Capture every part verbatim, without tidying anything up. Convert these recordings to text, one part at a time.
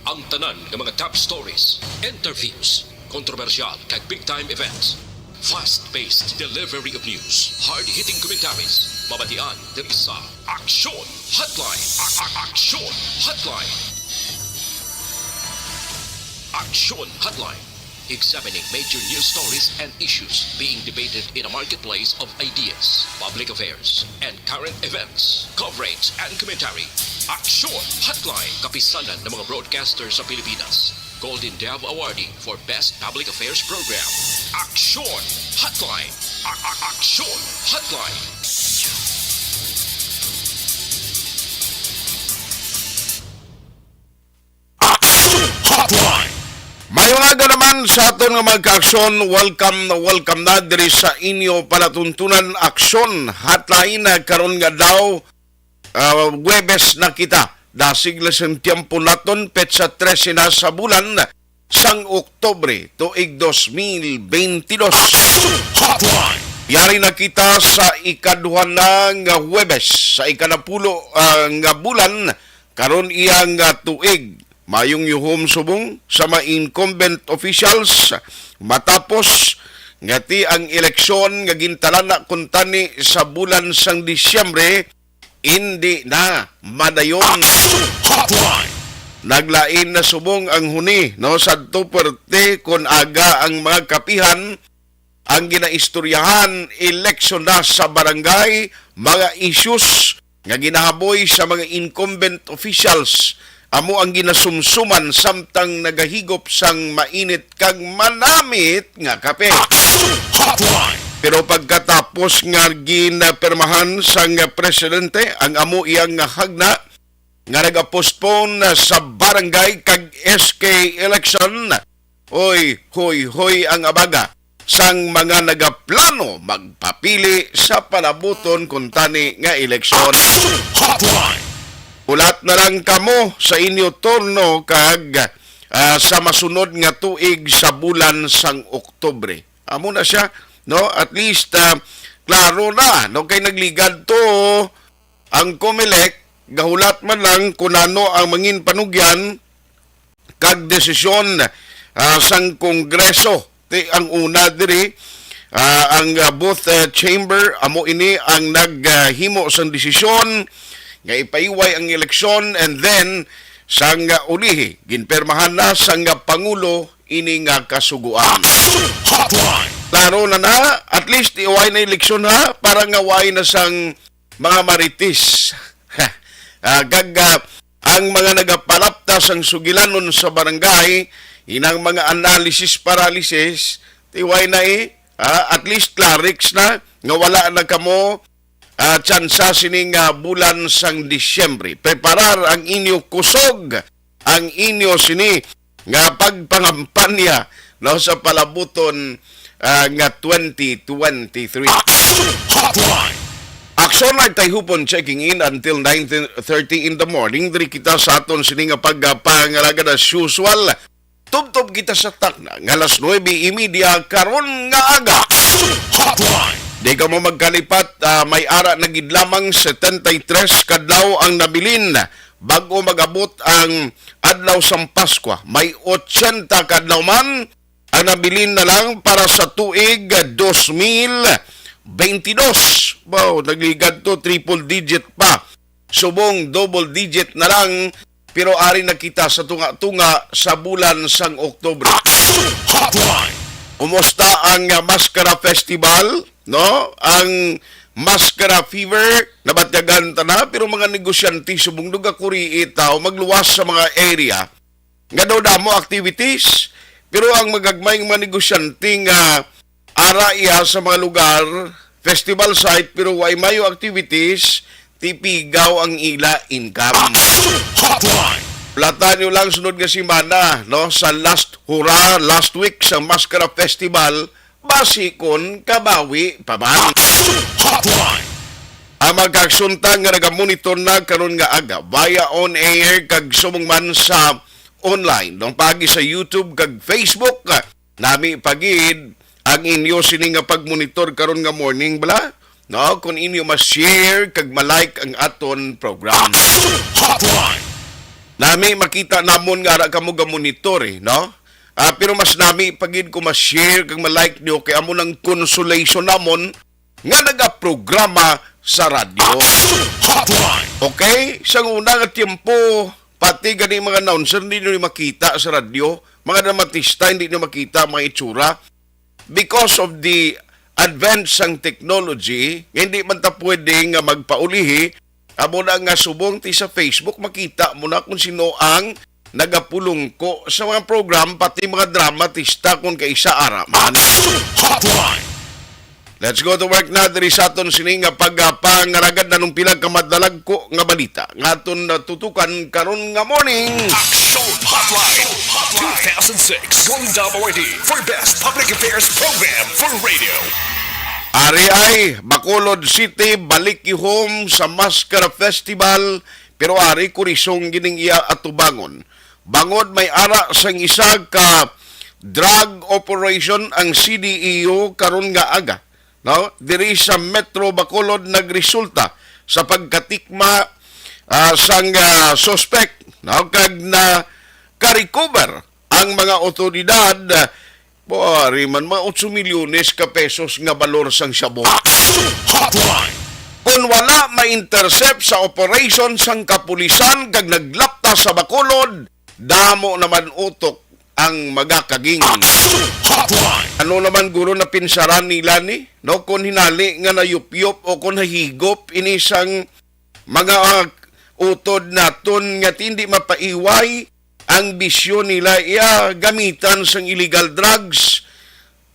Ang tanan nga mga top stories, interviews, kontrobersyal kag big time events. Fast-paced delivery of news, hard-hitting commentaries, mabatian diri sa Aksyon Hotline. A- a- Aksyon Hotline. Aksyon Hotline. Examining major news stories and issues being debated in a marketplace of ideas, public affairs, and current events. Coverage and commentary. Aksyon Hotline. Kapisanan ng mga broadcaster sa Pilipinas. Golden Dove Awardee for Best Public Affairs Program. Aksyon Hotline. A- a- Aksyon Hotline. Aksyon Hotline. Mayong aga naman sa aton nga mga kaaksyon. Welcome na welcome na diri sa inyo palatuntunan, Aksyon Hotline, ah, karon nga daw, ah, Huwebes na kita. Dasig lang sang tiyempo naton, petsa trese na sa bulan sang Oktubre, tuig dos mil bentidós. Aksyon Hotline. Yari na kita sa ikaduha na nga Huwebes sa ikanapulo, ah, nga bulan karon iya nga tuig. Mayong yuhom subong sa mga incumbent officials matapos nga ti ang eleksyon nga gintalana kuntani sa bulan sang Disyembre indi na madayon. Aksyon Hotline. Naglain na subong ang huni, no, sa Tuperte kon aga ang mga kapihan ang ginaistoryahan, eleksyon na sa barangay, mga issues nga ginahaboy sa mga incumbent officials, amo ang ginasumsuman samtang nagahigop sang mainit kag manamit nga kape. Aksyon Hotline. Pero pagkatapos nga ginapirmahan sang presidente ang amo iyang hagna nga nagapostpone sa barangay kag S K election, oy, hoy-hoy ang abaga sang mga nagaplano magpapili sa palabuton kuntani nga eleksyon. Aksyon Hotline. Hulat na lang kamo sa inyo turno kag, ah, sa masunod nga tuig sa bulan sang Oktubre. Amo na siya, no? At least, ah, klaro na, no? Kay nagligad to ang Comelec, gahulat man lang kung ano ang mangin panugyan kag desisyon, ah, sang Kongreso. Ti ang una diri, ah, ang, ah, both, ah, chamber, amo ini ang naghimo sang desisyon nga ipahiway ang eleksyon, and then sang, ah, ulihi, ginpermahan na sang, ah, Pangulo ini nga kasugoan. Aksyon Hotline. Klaro na na, at least iway na eleksyon ha, para nga way na sang mga marites. Ah, kag, ah, ang mga nagapalapta sang sugilanon sa barangay, inang mga analysis paralysis, tiway na eh, ah, at least clerics na, nga wala na kamo, ah, tsansa sini nga bulan sang Disyembre. Preparar ang inyo kusog, ang inyo sini nga pagpangampanya, no, sa palabuton, ah, nga twenty twenty-three. Aksyon Hotline. Aksyon ay tayhupon checking in until nine thirty in the morning. Diri kita sa aton sini nga pagpangalagad as usual. Tubtob kita sa takna nga alas nuebe y media karon nga aga. Aksyon Hotline. Di kamo magkalipat, ah, may ara na gid lamang setenta y tres kadlaw ang nabilin. Bag-o mag-abot ang adlaw sang Paskwa, may ochenta ka adlaw man ang nabilin na lang para sa tuig dos mil bentidós. Wow, nagligad to, triple digit pa. Subong double digit na lang, pero ari na kita sa tunga-tunga sa bulan sang Oktubre. Aksyon Hotline. Kumusta ang, ah, Maskara Festival? No? Ang Maskara Fever, nabatyagan ta na, pero mga negosyante subong nagakuri itaw, magluwas sa mga area nga daw damo activities, pero ang magagmay nga mga negosyante nga ara iya sa mga lugar, festival site, pero way mayo activities, tipigaw ang ila income. Aksyon Hotline. Platan nyo lang sunod nga semana, no, sa last hura, last week sa Maskara Festival, basi kon kabawi pa man. Aksyon Hotline. Ang magkaksunta nga nagamonitor na karon nga aga, via on air kag subong man sa online, no, paagi sa YouTube kag Facebook, nami pa gid ang inyo sini nga pagmonitor karon nga morning, bala, no, kung inyo ma-share kag ma-like ang aton program. Aksyon Hotline. Nami makita namon nga ara kamo ga-monitor, eh, no? Ah, pero mas nami pa gid kung ma-share kag ma-like niyo kay amo nang consolation namon nga nagaprograma sa radyo. Action Hotline! Okay? Sa una nga tiyempo, pati gani mga announcer hindi nyo makita sa radyo, mga dramatista hindi nyo makita mga itsura because of the advance sang technology, nga hindi man ta pwede nga magpaulihi, amo na nga subong ti sa Facebook, makita mo na kung sino ang nagapulungko sa mga program, pati mga dramatista kung kaisa ara man. Action Hotline! Let's go to work na diri sa aton sini nga pagpangaragad na nung pila ka madalagko nga balita nga aton natutukan karon nga morning. Action Hotline two thousand six Golden Dome Awardee for Best Public Affairs Program for Radio. Ari ay, Bacolod City, balik home sa Maskara Festival, pero ari kurisong gining iya atubangon. Bangod may ara sang isa ka drug operation ang C D E U karon nga aga, no? Diri sa Metro Bacolod nagresulta sa pagkatikma, ah, sang, ah, suspek, no? Kag na ka-recover ang mga otoridad, ah, buhari man, mga otso milyones ka pesos nga balor sang shabu. Action Hotline! Kon wala ma-intercept sa operation sang kapulisan kag naglapta sa Bacolod, damo naman utok ang magakaging. Action Hotline! Ano naman guro na pinsaran nila ni? No, kon hinali nga nayupyop o kon nahigop ini sang mga, ah, utod naton nga hindi mapaiway ang bisyo nila iya gamitan sang illegal drugs.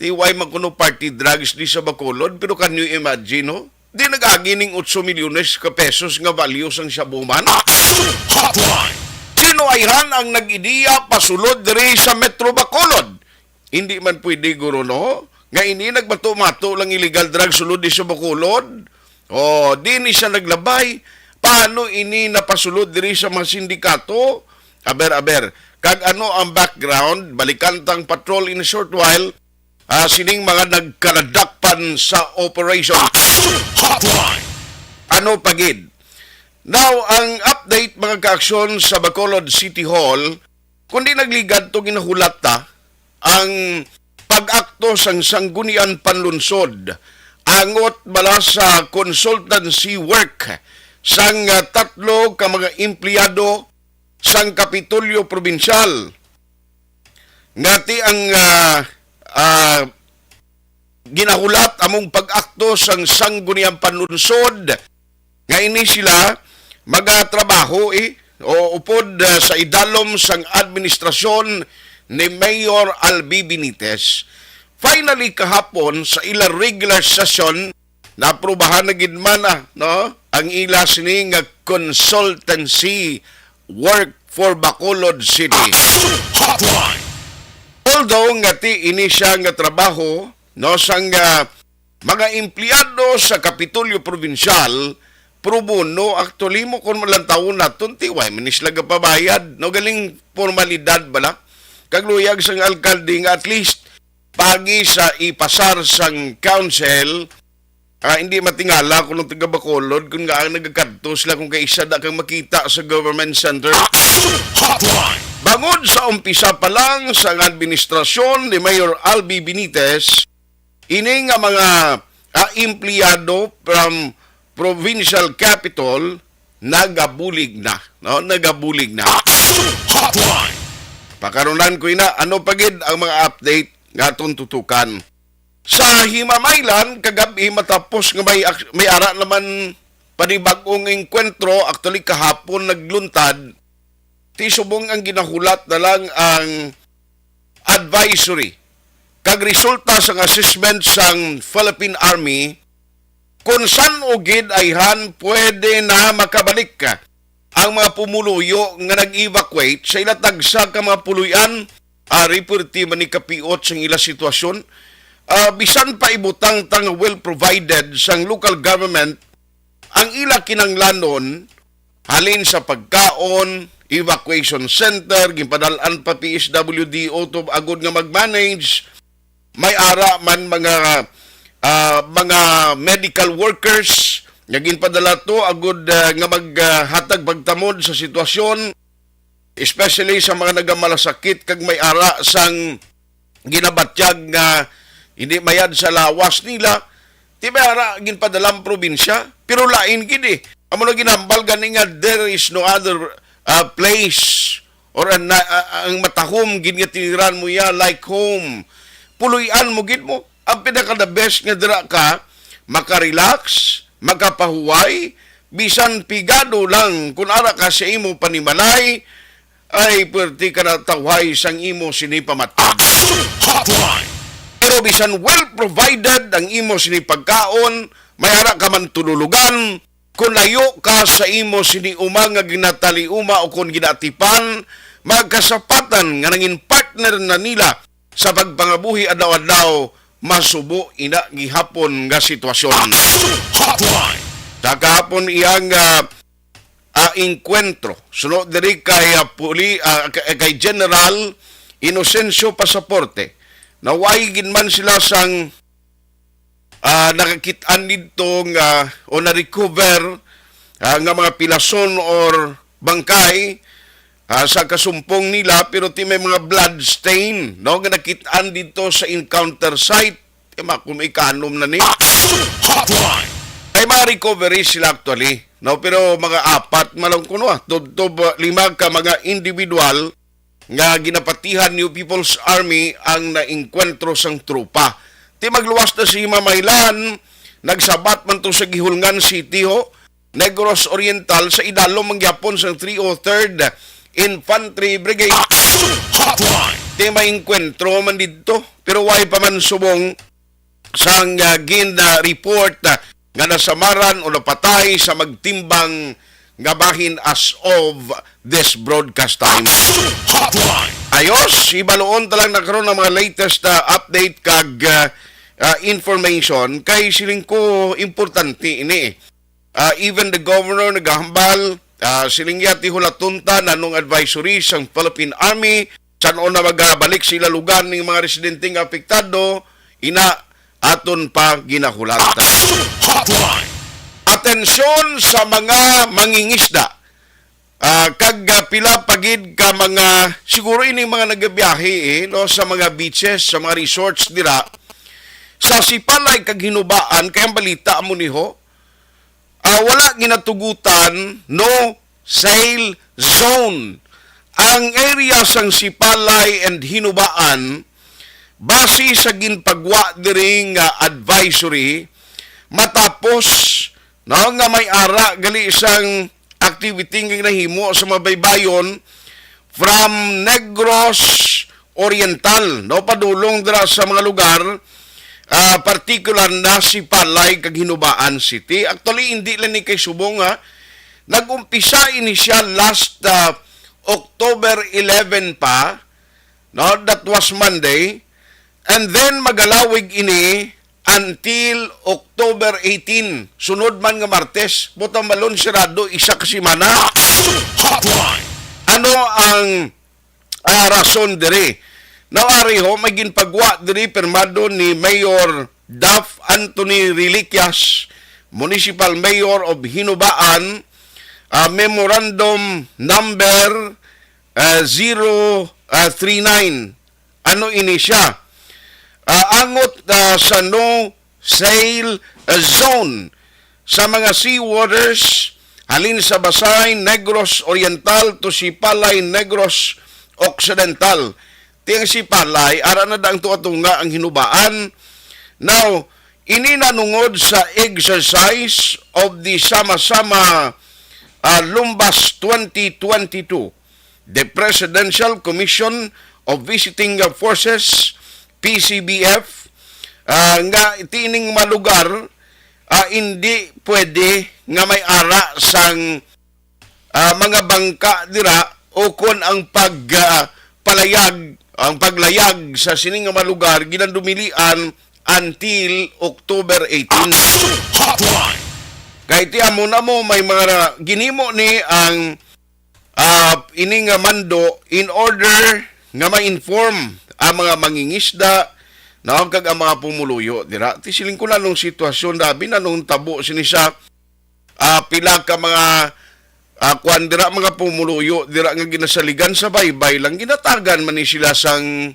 Ti wala man kuno party drugs di sa Bacolod, pero can you imagine, no? Di nag-agi ning otso milyones ka pesos nga value sang shabu man. Action Hotline! Sino ayhan ang nag-ideya pasulod diri sa Metro Bacolod? Hindi man pwede, guro, no? Nga ini nagmato-mato lang illegal drugs sulod di sa Bacolod. O, di ni siya naglabay. Paano ini napasulod diri sa mga sindikato? Aber, aber. Kag ano ang background? Balikan tang patrol in a short while. Ah, sining mga nagkaladakpan sa operation. Action Hotline! Ano pa gid? Now, ang update, mga kaaksyon, sa Bacolod City Hall, kundi nagligad to ginahulat ta ang pag-akto sang Sangguniang Panlunsod angot bala sa consultancy work sang, ah, tatlo ka mga empleyado sang Kapitolyo Probinsyal. Ngati ang, ah, ah, ginahulat among pag-akto sang Sangguniang Panlunsod nga ini sila magatrabaho, eh, o upod, ah, sa idalom sang administrasyon ni Mayor Albi Benitez. Finally, kahapon sa ila regular session, naaprubahan na gid man, ah, no, ang ila sini nga consultancy work for Bacolod City. Action Hotline! Although ngati ini siya nga trabaho, no, sang, ah, mga empleyado sa Kapitolyo Probinsyal, pro bono, actually, mo kon malantawon naton, ti wala man ni sila gapabayad, no, galing formalidad bala. Kag luyag sang alkalde nga at least pagi sa ipasar sang council, ah, hindi matingala kuno taga Bacolod kung nga ang nagakadto sila kung kaisa da kang makita sa government center. Action Hotline! Bangod sa umpisa pa lang sang administrasyon ni Mayor Albi Benitez, ini nga mga, ah, empleyado from provincial capital nagabulig na, no? Nagabulig na. Action Hotline! Pakarunan ko ina, ano pa gid ang mga update nga aton tutukan? Sa Himamaylan, kagab-i matapos nga may ak-, may ara naman panibag-ong engkwentro, actually kahapon nagluntad, ti subong ang ginahulat na lang ang advisory kag resulta sang assessment sang Philippine Army kung san-o gid ayhan pwede na makabalik ang mga pumuluyo nga nag-evacuate sa ila tagsa ka mga puloy-an, ari perti man ni kapiot sang ila sitwasyon. Ah, bisan pa ibutang ta nga well provided sang local government ang ila kinanglanon, halin sa pagkaon, evacuation center, ginpadal-an pa P S W D O to agod nga mag-manage, may ara man mga, ah, mga medical workers nga ginpadala to agud, ah, nga maghatag pagtamod sa sitwasyon. especially sa mga nagamalasakit kag may ara sang ginabatyag nga hindi mayad sa lawas nila, ti may ara ginpadala ang probinsya. Pero lain gid eh. Amo na ginambal gani nga there is no other, ah, place or an, ah, ang matahom gid nga tiniran mo ya like home. Puloy-an mo gid mo. Ang pinaka the best nga dira ka makarelax, makapahuway, bisan pigado lang kun ara ka sa imo panimalay, ay puwerte ka na tawhay sang imo sini pamatay. Action Hotline! Pero bisan well provided ang imo sini pagkaon, may ara ka man tululugan, kung layo ka sa imo sini uma nga ginataliuma o kon ginatipan, magkasapatan nga nangin partner na nila sa pagpangabuhi adlaw-adlaw, masubo ina gihapon nga sitwasyon. Action Hotline! Sa kahapon iyang, ah, ah, engkwentro, suno diri kay, ah, puli, ah, kay, kay General Inocencio Pasaporte, naway gid man sila sang, ah, nakakit-an didto nga, o na-recover, ah, nga mga pilason or bangkay, ah, sa kasumpong nila, pero ti may mga blood stain, no, nga nakit-an didto sa encounter site. Ti ma-, kung ikanom na ni. Action Hotline! Ay mga recovery sila actually, no, pero mga apat man lang kuno, ah, tubtob, ah, lima ka mga individual nga ginapatihan ni People's Army ang naengkwentro sang tropa. Ti magluwas na si Mamailan, nagsabat man to sa Gihulngan City ho, Negros Oriental, sa idalom man gyapon sang three oh third Infantry Brigade. Action Hotline! Ti may engkwentro man didto, pero way pa man subong sang, ah, gin, ah, report, ah, nga nasamaran o napatay sa magtimbang nga bahin as of this broadcast time. Action Hotline! Ayos, ibaluon ta lang na karon ang mga latest, ah, update kag, ah, ah, information kay siling ko importante ini. Ah, even the governor nagahambal, ah, siling niya ti hulaton ta nanong advisory sang Philippine Army, san-o na magabalik sila lugar ning mga residente nga apektado, ina aton pa ginahulat. Action Hotline! Atensyon sa mga mangingisda. Ah, kag, ah, pila pa gid ka mga, siguro ining mga nagabiyahe, eh, no, sa mga beaches, sa mga resorts dira, sa Sipalay kag Hinubaan, kay ang balita mo niho, ah, wala ginatugutan, no sail zone ang area sang Sipalay and Hinubaan, base sa ginpagwa diri nga advisory, matapos, no, nga may ara gali sang activity nga nahimo sa mabaybayon from Negros Oriental, no, padulong dira sa mga lugar, ah, partikular na Sipalay kag Hinubaan City. Actually, hindi lang ni kay subong, ha. Nag-umpisa ini siya last, ah, October eleven pa, no? That was Monday. And then magalawig ini until October eighteen, sunod man nga Martes. Butang malon sirado isa ka semana. Action Hotline! Ano ang, ah, rason diri? Now, ari ho, may ginpagwa diri pirmado ni Mayor Duff Anthony Reliquias, Municipal Mayor of Hinubaan, ah, Memorandum Number, ah, zero, ah, three nine. Ano ini siya? Ah, angot, ah, sa no sail, ah, zone sa mga sea waters halin sa Basay, Negros Oriental to Sipalay, Negros Occidental. Ti ang Sipalay, ara na dang tuatunga ang Hinubaan. Now, ini nanungod sa exercise of the Sama-Sama, ah, Lumbas twenty twenty-two, the Presidential Commission of Visiting Forces, P C B F, ah, nga tining mga lugar, ah, hindi pwede nga may ara sang, ah, mga bangka dira o kon ang pag, ah, palayag, ang paglayag sa sini nga mga lugar ginadumilian until October eighteen. Action Hotline! Kay ti amo na mo, may mga ginimo ni ang, ah, ini nga mando in order nga ma-inform ang mga mangingisda, no, kag ang mga pumuluyo dira. Ti siling ko na nung sitwasyon, dabi na nung tabo sini sa, ah, pila ka mga, ah, kuan dira, mga pumuluyo dira nga ginasaligan sa baybay lang, ginatagan man ni sila sang,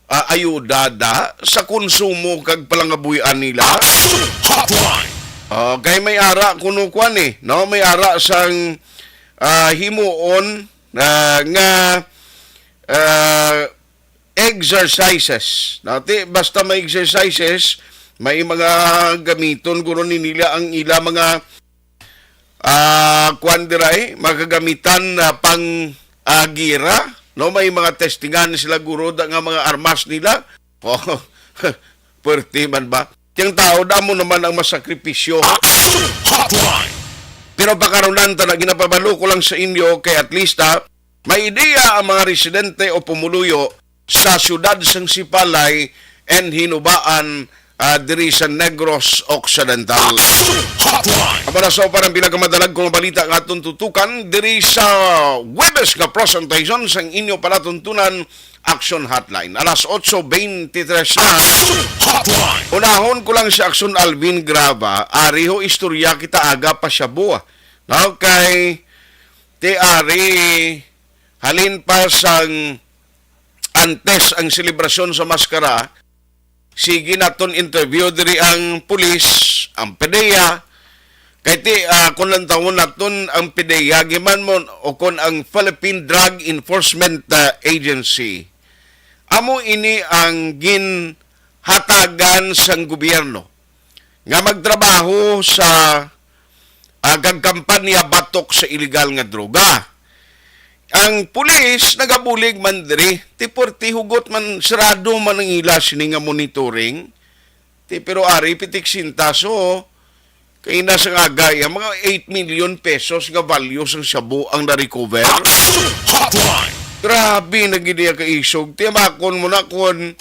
ah, ayuda da sa konsumo kag palangabuy-an nila. Hotline. Ah, kay may ara kuno kuan eh, no? May ara sang, ah, himuon, ah, nga, ah, exercises. Dati, basta may exercises, may mga gamiton guro ni nila ang ila mga, ah, kuan diray, mga kagamitan na pang, ah, gira, no? May mga testingan sila guro da nga mga armas nila. Oh, pwerte man ba? Yung tao, damo naman ang masakripisyo. Action Hotline! Pero pakarunan ta na, ginapabalo ko lang sa inyo kay at least, ha, may ideya ang mga residente o pumuluyo sa siyudad sang Sipalay and Hinubaan, ah, diri sa Negros Occidental. Action Hotline! Amo na sa para ang pila ka madalag kong balita nga aton tutukan diri sa Webes nga presentation sang inyo palatuntunan Action Hotline. Alas otso beintitres na. Action Hotline! Unahon ko lang si Action Alvin Graba. Ari ho, istorya kita aga pa siya buwa. No? Kay ti ari, halin pa sang antes ang selebrasyon sa maskara, sige naton interview diri ang pulis, ang PDEA. Kay ti, ah, kung lantawon naton ang PDEA, giman mo, o kon ang Philippine Drug Enforcement, ah, Agency, amo ini ang ginhatagan sang gobyerno nga magtrabaho sa, ah, kag kampanya batok sa iligal nga droga. Ang pulis nagabulig man diri, ti pwerte hugot man, sarado man ang ila sini nga monitoring. Ti, pero ari, pitik sintaso, kay na sa nga aga, iya, mga eight million pesos nga value sang shabu ang na-recover. Action Hotline! Grabe na gid iya ka isog. Ti, makon mo na kon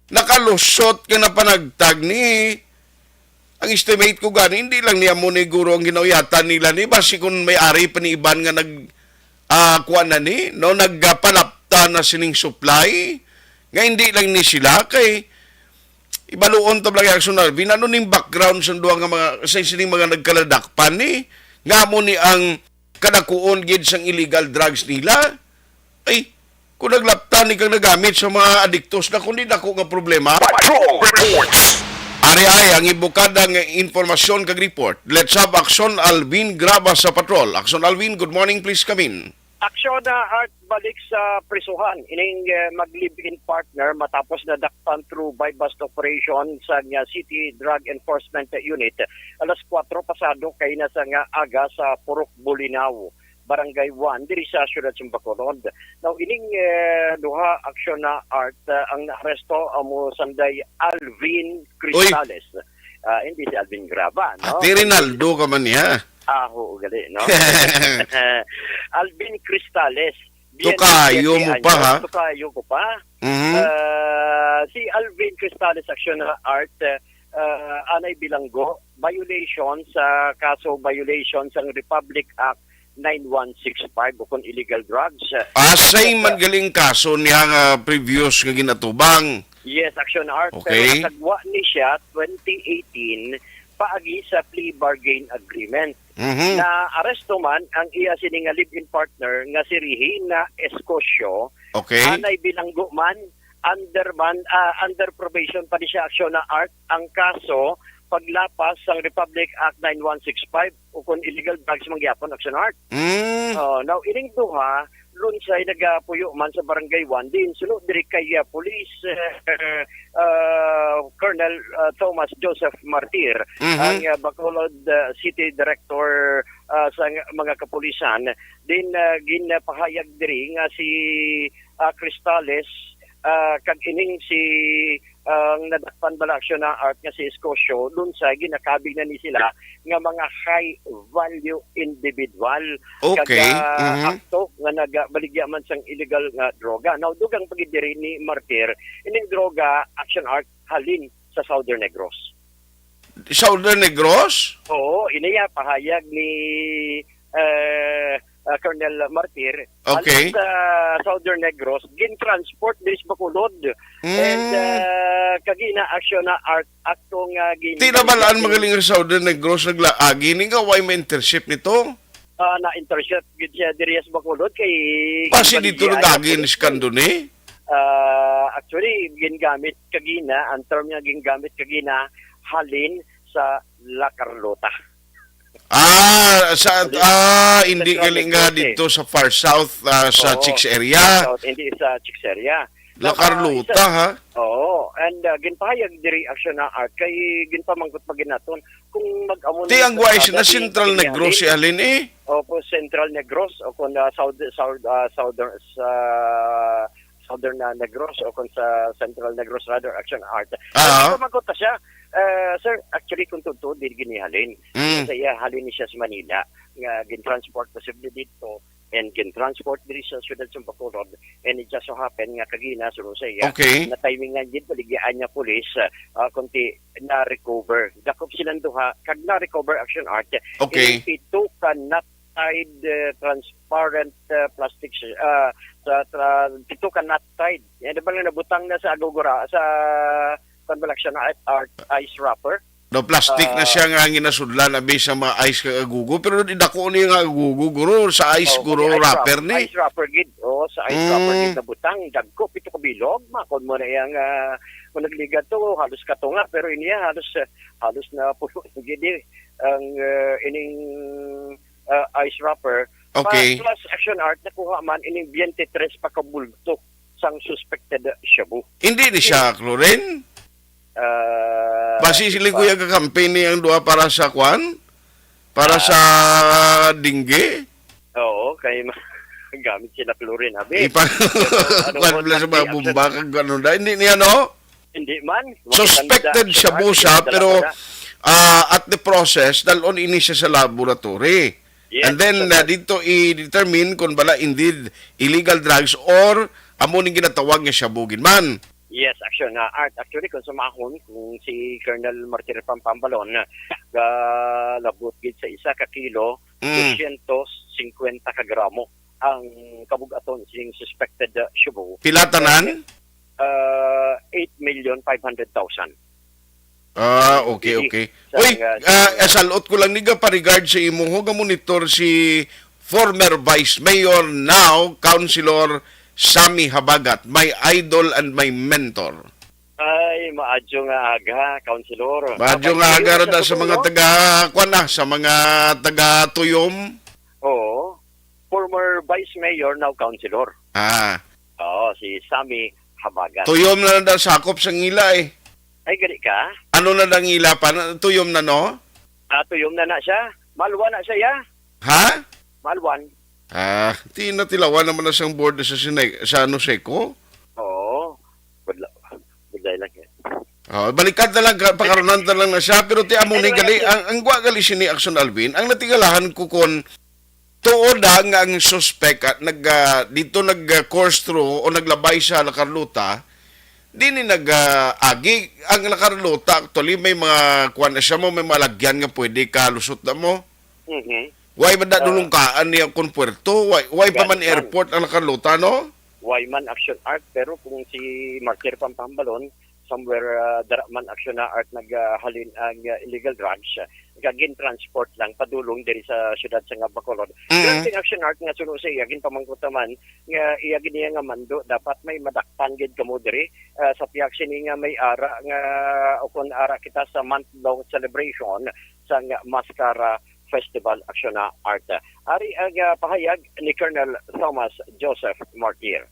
nakalusot ka na panagtag ni, ang estimate ko gani, hindi lang niya mo ni guro ang ginauyatan nila ni, basi kung may ari pa ni iban nga nag, ah, kuha na ni, no, nagpalapta na sining supply, nga hindi lang ni sila, kay ibaluon ta lang Action Alvin, ano ning background sa duha nga mga, sa sining mga nagkaladakpan ni, nga mo ni ang kadakuon gid sang illegal drugs nila. Ay, kung naglaptan ni kang nagamit sa mga adiktos na, kundi dako nga problema. Patrol Reports. Ari ay ang ibukada nga impormasyon kag report. Let's have Action Alvin Graba sa Patrol. Action Alvin, good morning, please come in. Aksyon na Art balik sa prisuhan. Ining, eh, mag-live-in partner matapos na dakpan through buy-bust operation sa nga City Drug Enforcement Unit. Alas kuwatro pasado kay na sa nga aga sa Purok Bulinaw, Barangay one, diri sa siyudad sa Bacolod. Now, ining, eh, duha aksyon na Art, ah, ang naaresto amo sanday Alvin Cristales. Ah, hindi si Alvin Graba, no? Ate Rinaldo ka man niya. Ah, oo, gali, no? Alvin Cristales. Tukayo mo pa, ha? Tukayo ko pa. Mhm. Ah, si Alvin Cristales, aksyon na Art, ah, anay bilanggo, violation sa kaso, violation sa Republic Act nine one six five, o kung illegal drugs. Ah, same man galing kaso niya nga previous nga ginatubang. Yes, aksyon Art. Okay. Pero natagwa ni siya twenty eighteen paagi sa plea bargain agreement. Mhm. Na aresto man ang iya sini nga live-in partner nga si Regina Escocio. Okay. Anay bilanggo man, under man, ah, under probation pa ni siya, aksyon na Art, ang kaso paglapas sang Republic Act nine one six five, o kung illegal drugs man gyapon, aksyon Art. Mm. Oh, now, ining duha, lunsay nagapuyo man sa Barangay one, diin suno diri kay, ah, Police, eh, ah, Colonel, ah, Thomas Joseph Martir, Mhm. ang, ah, Bacolod, ah, City Director, ah, sa ng-, mga kapulisan. Din, ah, ginpahayag diri nga si, ah, Cristales, ah, kag ining si, ah, ang nadakpan bala, aksyon na Art, nga si Escocio, lunsay ginakabig na ni sila nga mga high value individual. Okay. Kag, ah, Mhm. akto nga nagabaligya man sang illegal nga droga. Now, dugang pa gid diri ni Martir, ining droga, aksyon Art, halin sa Southern Negros. Southern Negros? Oo, iniya pahayag ni, eh, ah, Colonel Martir. Okay. Halin sa Southern Negros, gin-transport diri sa Bacolod. And, Mm. ah, kag ina-aksyon na Art, akto nga gin- Ti nabalaan magaling sa Southern Negros, naglaagi ni nga, why may intercept nito? Ah, na-intercept gid siya diri sa Bacolod kay Basi dito nag-agi ni si Candoni? Ah, actually, gingamit kagina, ang term nga gingamit kagina, halin sa La Carlota. Ah, sa, Halin ah, sa hindi Central gali nga Negros, eh. Dito sa far south, ah, sa Oo, Chicks area. South, hindi sa Chicks area. La Naka-, Carlota, isa, ha? Oo, and, ah, ginpahayag diri action na art kay ginpamangkot pa ginaton kung mag-amo Ti na ang sa guys, na Sagada si Central Negros si Halin. Halin, eh. Opo, Central Negros o kung, ah, South, South, ah, Southern, sa Southern, ah, Negros o kung sa Central Negros rather, action art. Ah. Pero pamangkot ta siya, ah, sir, actually, kung totoo, di gini halin. Mm. Sa iya, halin ni siya sa Manila, nga gin-transport posible dito, and gin-transport diri sa siyudad sa Bacolod, and it just so happen nga kagina, suno sa iya, Okay. na timingan gid, baligyaan niya pulis, ah, kunti na-recover. Dakop silang duha, kag na-recover action art. Okay. Ining pito ka knot-tied, eh, transparent, eh, plastic, ah, sa tra-, pito ka knot-tied. Yan ba nga nabutang na sa agugura, sa, kwan ba lang siya, na art, ice wrapper? No, plastic na Ah. siya nga ginasudlan, abi, sa mga ice kag agugo. Pero di dako niya nga agugo, guro, sa ice, Oh, guro, kundi ice wrapper wrap-, ni. Ice wrapper gid. Oo, sa ice wrapper Mm. gid nabutang. Dagko, pito ka bilog. Makon mo na yang, ah, kung nagligad to, halos katunga. Pero iniya, halos, ah, halos na puno gid, eh, ang, ah, ining, ah, ice wrapper. Okay. Pa, plus action art, nakuha man ining twenty-three pa ka bulto sang suspected shabu. Hindi ni siya chlorine? Ah, Basi sila ipa- kuya kakampi ni ang duha para sa kwan? Para Ah. sa dengue? Oo, kay ma-, gamit sila chlorine, abi. Ipa-, Pero ano kwan mo pala sa lang, mga di bomba, action. Kag ano na, hindi niya, no? Hindi man. Suspected Makita shabu nila siya, sa pero, Dalapada. ah, at the process, dalon ini siya sa laboratory. Yes, And then, sir. ah, dito i-determine kung bala indeed illegal drugs or amo ning ginatawag nga shabu gid man. Yes, action na art. Actually, kung sumahon, kung si Colonel Martir Pampambalon, galabot gid sa isa ka kilo, Mm. dosyentos singkwenta ka gramo ang kabug-aton sing suspected, uh, shabu. Pila tanan? Uh, eight million five hundred thousand. Ah, okay, Hindi. okay. Sa Uy, nga, ah, sa salot ko lang ni ga pa regard sa imo, ho, ga-monitor si former Vice Mayor, now Councilor Sammy Habagat, my idol and my mentor. Ay, maadyo nga aga, Councilor. Maadyo Ah, nga aga, Councilor, ra da sa sa mga Bacolod? Taga, kwan na, sa mga taga Tuyom. Oo. Former Vice Mayor, now Councilor. Ah. Oo, si Sammy Habagat. Tuyom na lang daw sakop sa ngila, eh. Ay, gali ka? Ano na lang ngila pa? Na-, tuyom na, no? Ah, tuyom na na siya. Malwa na siya, ya. Ha? Malwan. Ah, ti natilawan naman na sang board sa Sine-, sa ano, Seco? Oo. Budla-, budlay lang, eh. Oh, balikan na lang, ka-, pakarunan na lang na siya, pero ti amo ni Anyway, gali, okay. ang, ang gwa gali sini, Action Alvin, ang natingalahan ko kon tuod, ah, nga ang suspect, ah, nag, ah, dito nag, ah, course through o naglabay sa La Carlota, di ni nag, ah, agi ang La Carlota. Actually, may mga kuwan na siya mo, may mga lagyan nga pwede ka lusot na mo. Mhm. Why ba na Ah. dulungkaan niya kung puerto? Why, why pa man Galit man. airport ang La Carlota, no? Why man action art, pero kung si Martir Pampambalon, somewhere, ah, dara man action na art naghalin ang, ah, illegal drugs, ah, gagin transport lang padulong diri sa siyudad sa nga Bacolod. Mm. Pero ang action art nga suno sa iya, ginpamangkot naman nga iya gid niya nga mando, dapat may madakpan gid kamo diri, ah, sa pihak sini nga may ara nga, o kung ara kita sa month-long celebration sa nga Mascara Festival Action na Art. Ari ang, ah, pahayag ni Colonel Thomas Joseph Martir.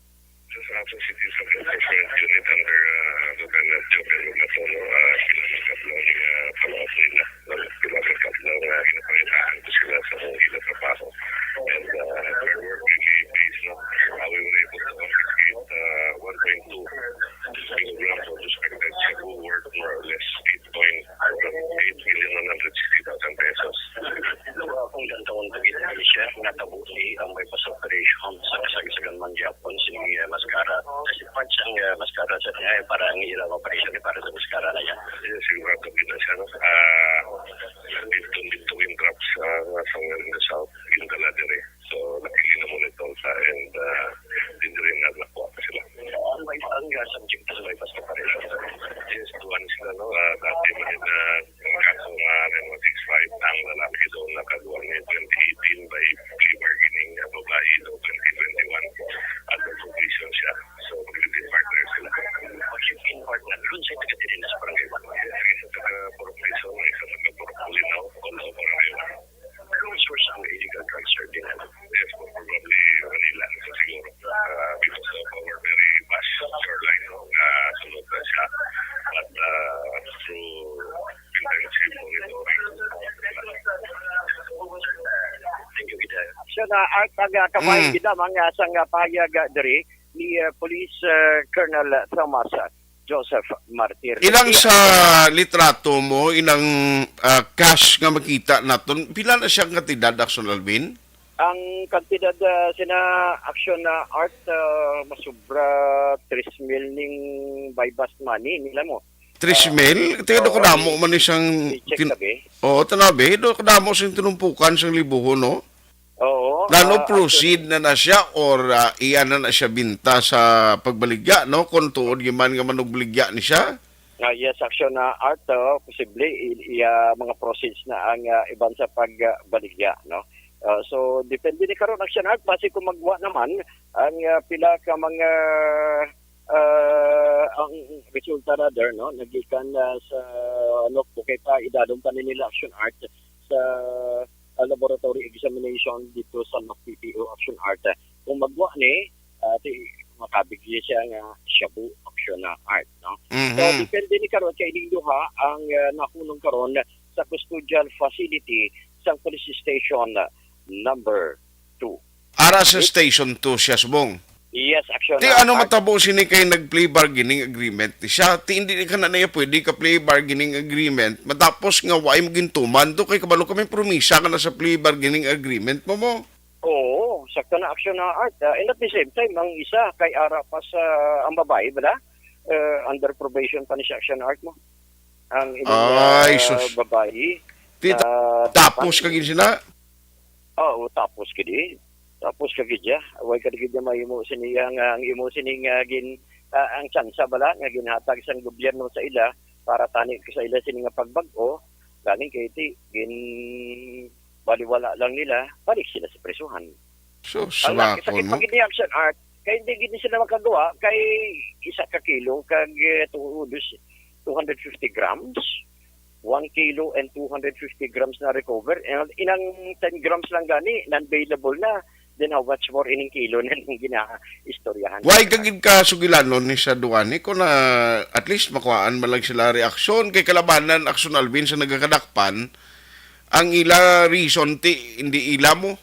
Sa Samsung City Sub-Enforcement Unit under, ah, Lieutenant Joker Lugatono, ah, sila nagkadlaw ni, ah, follow-up nila. Sila nagkadlaw nga ginapangitaan ko sila sa among ila trabaho. And, ah, their work really pays, no? Ah, we were able to confiscate, ah, one point two kilograms of suspected shabu worth more or less eight point eight million one hundred sixty thousand pesos. Kung gantawon pa gid siya, natabo ni ang may pas operation sa kasagsagan man gyapon si, eh, Mascara. Kasi part siyang, eh, Mascara sa niya, eh, para ang ilang operation, eh, para sa Mascara na yan. Yes, sigurado kita siya, no? Ah, dito, dito yung drops, ah, somewhere in the south, yung dala dire. So, napili na muna ito sa, and, ah, din rin na nakuha pa sila. Ang may, ang, ah, subject ng may pas operation. Yes, duwan sila, no? Ah, dati man na ang kaso nga nine one six five, ang lalaki doon nakaduwang niya twenty eighteen by Kung sa taga diri na sa barangay one, isa sa taga Purok Quezon, isa sa taga Purok Bolinao, all over barangay one. Pero may source ang illegal drugs, sir, din, ano? Yes, po, probably Manila, so siguro. Ah, because of our very vast shoreline, no, nga sulod na siya. But, ah, through intensive monitoring. Thank you, Giday. Siya na, Art, ang, ah, kabahin Mm. kita, mga sang, ah, pahayag, ah, diri ni, ah, Police, ah, Colonel Thomas, ah, Joseph Martir. Inang sa litrato mo, inang, ah, cash nga makita naton, pila na siya ang kantidad, Action Alvin? Ang kantidad, ah, sina Action na Art, ah, masubra tres mil ning buy-bust money nila mo. Tres mil? Ah, Tiyo, oo, kadamo man ni siyang i-check kin-, tabi. Oo, tanabi, do kadamo sing tinumpukan sang libuhon, no? Oo, Nano ah, proceed actually na na siya or, ah, iya na na siya binta sa pagbaligya, no? Kung tuod gyud man nga manugbaligya ni siya? Ah, yes, Action na Art, oh, posible i-, iya mga proceeds na ang, ah, iban sa pagbaligya, no? Ah, so, depende ni karon, Action Art, base kung magwa naman ang, ah, pila ka mga, ah, ang resulta, rather, no, nagikan, ah, sa, ano, kay pa idadom pa ni nila, Action Art, sa, ah, laboratory examination dito sa P P O, Action Art. Kung magwa ni, ah, ti-, makabigay siya nga shabu, Action na Art, no? So, Mhm. depende ni karon kay ining duha ang, ah, nahunong karon sa custodial facility sa police station number two. Ara sa It station two siya subong. Yes, Action Ti na ano Art. matabo sini kay nag-plea bargaining agreement ni siya? Ti hindi ka na niya pwede ka plea bargaining agreement matapos nga wa mo gintuman to kay kabalo kami promisa ka na sa plea bargaining agreement mo mo. Oo, sakto na, Action na Art. Ah, and at the same time, ang isa kay ara pa sa, ang babae, bala? Eh, under probation pa ni siya, Action Art mo. Ang ilang, Ay, ah, sus. babae Ti-, na tapos dapat kagin sila? Oo, tapos gid eh. Tapos ka gid ya. Way ka gid ya mahimo sini nga ang imo sini nga gin, ah, ang tsansa bala nga ginhatag sang gobyerno sa ila para tani sa ila sini nga pagbag-o, galing kay ti gin baliwala lang nila, balik sila sa prisuhan. So, Ang laki sakit sumakon mo. pag ini Action Art, kay hindi gid sila makagawa kay isa ka kilo kag, eh, two, two hundred fifty grams. One kilo and two hundred fifty grams na recover. And inang ten grams lang gani, non-bailable na. Then how much more ining kilo na ning ginaistoryahan? Why ka gid ka sugilanon ni sa duwani kung na at least makuhaan man lang sila reaksyon kay kalabanan, Action Alvin, sa nagakadakpan, ang ila reason ti hindi ila mo.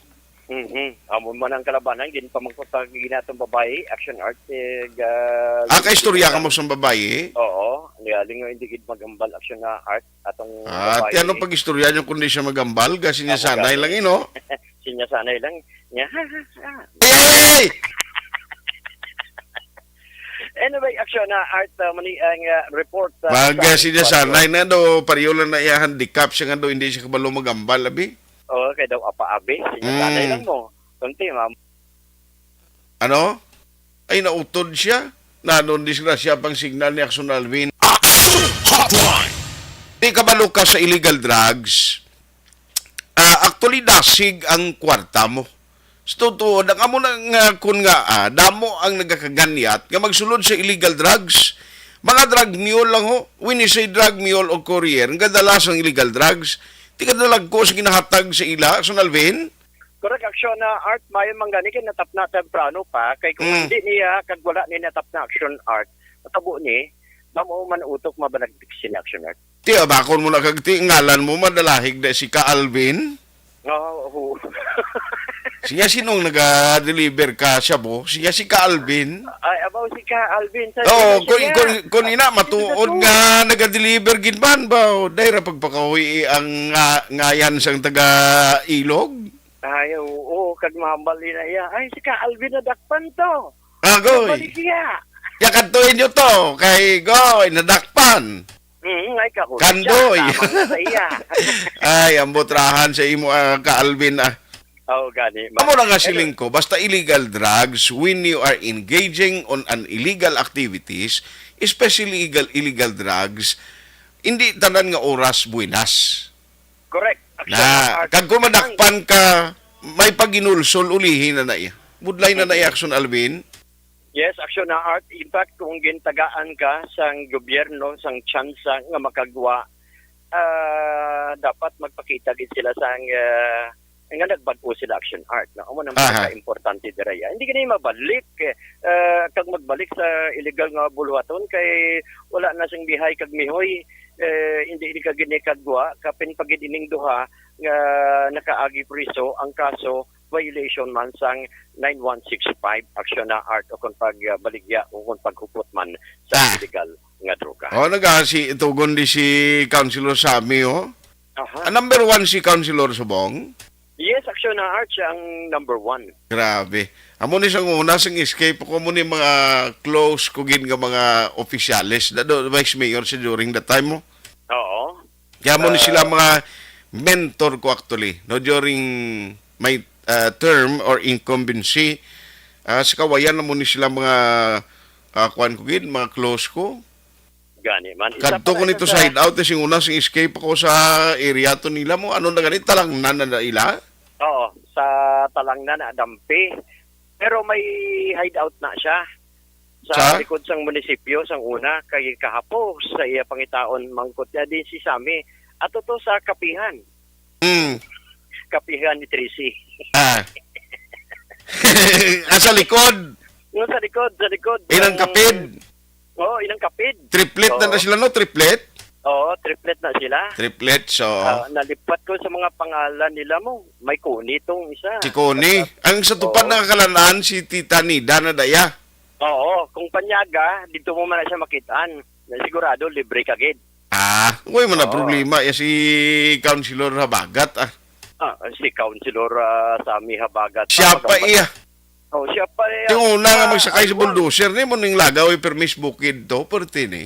Mhm. Amo man ang kalabanan, gin pamangkot pa gid natong babayi, Action Art, eh, ga-, Ah, kaistorya ka mo sang babayi? Oo, niya, lingaw, hindi gid magambal, Action na Art, atong Ah, babayi. Ti ano pag-istorya niyo kung di siya magambal? Kasi niya Amo sanay gani. lang, eh, no? Sinya sanay lang. Niya, ha, ha, ha. Hey! Anyway, Action na Art, ah, mani ang, ah, report, ah, Mag, sa ah, sinya Ecuador. sanay na do, pareho lang na iya handicap siya nga do, hindi siya kabalo magambal, abi. Oo, kay daw apa, abi. Sinya Mm. sanay lang mo. Kunti, ma'am. Ano? Ay, nautod siya. Nanon disgrasya pang signal ni Action Alvin. Action Hotline! Di kabalo ka sa illegal drugs. Ah, actually, dasig ang kwarta mo. Sa totoo, ang amo na nga, kun nga, ah, damo ang nagakaganyat nga magsulod sa illegal drugs. Mga drug mule lang ho. When you say drug mule o courier, ang kadalasan illegal drugs, di kadalagko sa ginahatag sa ila, Action Alvin. Correct, Action na Art, mayon man gani kay natapna temprano pa, kay kung Mm. hindi niya, kag wala ni natapna Action Art, matabo ni, mamo man utok mabalagtik sila Action Art. Ti, abakon mo na kag ti, ngalan mo, madalahig na si Ka Alvin. Oo, oo. Siya, sinong naga-deliver ka, siya bo? Siya si Ka Alvin. Ay, abaw si Ka Alvin. Sa Oo, ina kung, siya. kung, kung ina, Ito matuod na to. nga naga-deliver gid man ba? O, dahil ra pagpakahuwi ang nga, ngayan sang taga Ilog. Ay, oo, kag mahambal din na iya. Ay, si Ka Alvin nadakpan to. Agoy. Balik siya. Ya, kadtuin nyo to. Kay, goy, nadakpan. Mm, ay, kakulit Kandoy. siya. Tama na sa iya. Ay, ang butrahan sa imo, ah, Ka Alvin, ah. Oo, gani. Amo na nga Anyway. siling ko, basta illegal drugs, when you are engaging on an illegal activities, especially illegal, illegal drugs, hindi tanan nga oras buenas. Correct. Action Na, na art. kag kung madakpan ka, may paginulsol, ulihi na na iya. Budlay na na iya, Action Alvin. Yes, Action na Art. In fact, kung gintagaan ka sang gobyerno sang tsansa nga makagwa, ah, dapat magpakita gid sila sang, ah, nga nagbag-o sila, Action Art, no? Amo nang Aha. pinaka-importante dira, ya. Hindi gani mabalik, eh, ah, kag magbalik sa illegal nga buluhaton kay wala na sing bihay kag mihoy, eh, hindi ni ka gini kagwa, kapin pa gid ining duha nga nakaagi priso ang kaso violation man sang nine one six five, Action na Art, o kung pagbaligya o kung paghupot man sa Ah. illegal nga droga. Oh, nagasi tugon di si Councilor Sammy, oh. Aha. Ah, number one si Councilor Subong. Yes, Action na Art, siya ang number one. Grabe. Amo ni sang una, sang escape ko, amo ni mga close ko gid nga mga opisyales. Dado, Vice Mayor siya during that time mo. Oo. Kaya mo ni sila Ah. mga mentor ko actually, no, during my, ah, term or incumbency, ah, sa kawayan na mo ni sila mga, ah, kuwan ko gid, mga close ko. Gani man. Isa Kadto pa ko na nito sa sa hideout, eh, sing una, sing escape ako sa area to nila mo. Ano na gani? Talangnan na na ila? Oo, sa Talangnan na Dampi. Pero may hideout na siya. Sa Sa? likod sang munisipyo, sang una, kay kahapos sa iya pangitaon, mangkot niya din si Sammy. Ato to sa Kapihan. Hmm. Kapihan ni Tracy. Ah. Ah, sa likod. Yung sa likod, sa likod. Inang Ang kapid. Oo, inang kapid. Triplet na Oo. na sila, no? Triplet? Oo, triplet na sila. Triplet, so. Ah, nalipat ko sa mga pangalan nila mo. May Kuni tong isa. Si Kuni. At, Ang sa tupad Oo. nakakalanan, si Tita Nida na daya. Oo, kung panyaga, dito mo man na siya makitaan. Na sigurado, libre ka gid. Ah, way mo na Oo. problema. Ya si Councilor Habagat, ah. Ah, si Councilor, ah, Sammy Habagat. Siya pa Pagkampat- iya. Oh, siya pa iya. Yung una nga Ah, magsakay sa aywan. bulldozer, ni mo ning lagaw, eh, permis bukid to, perti ni.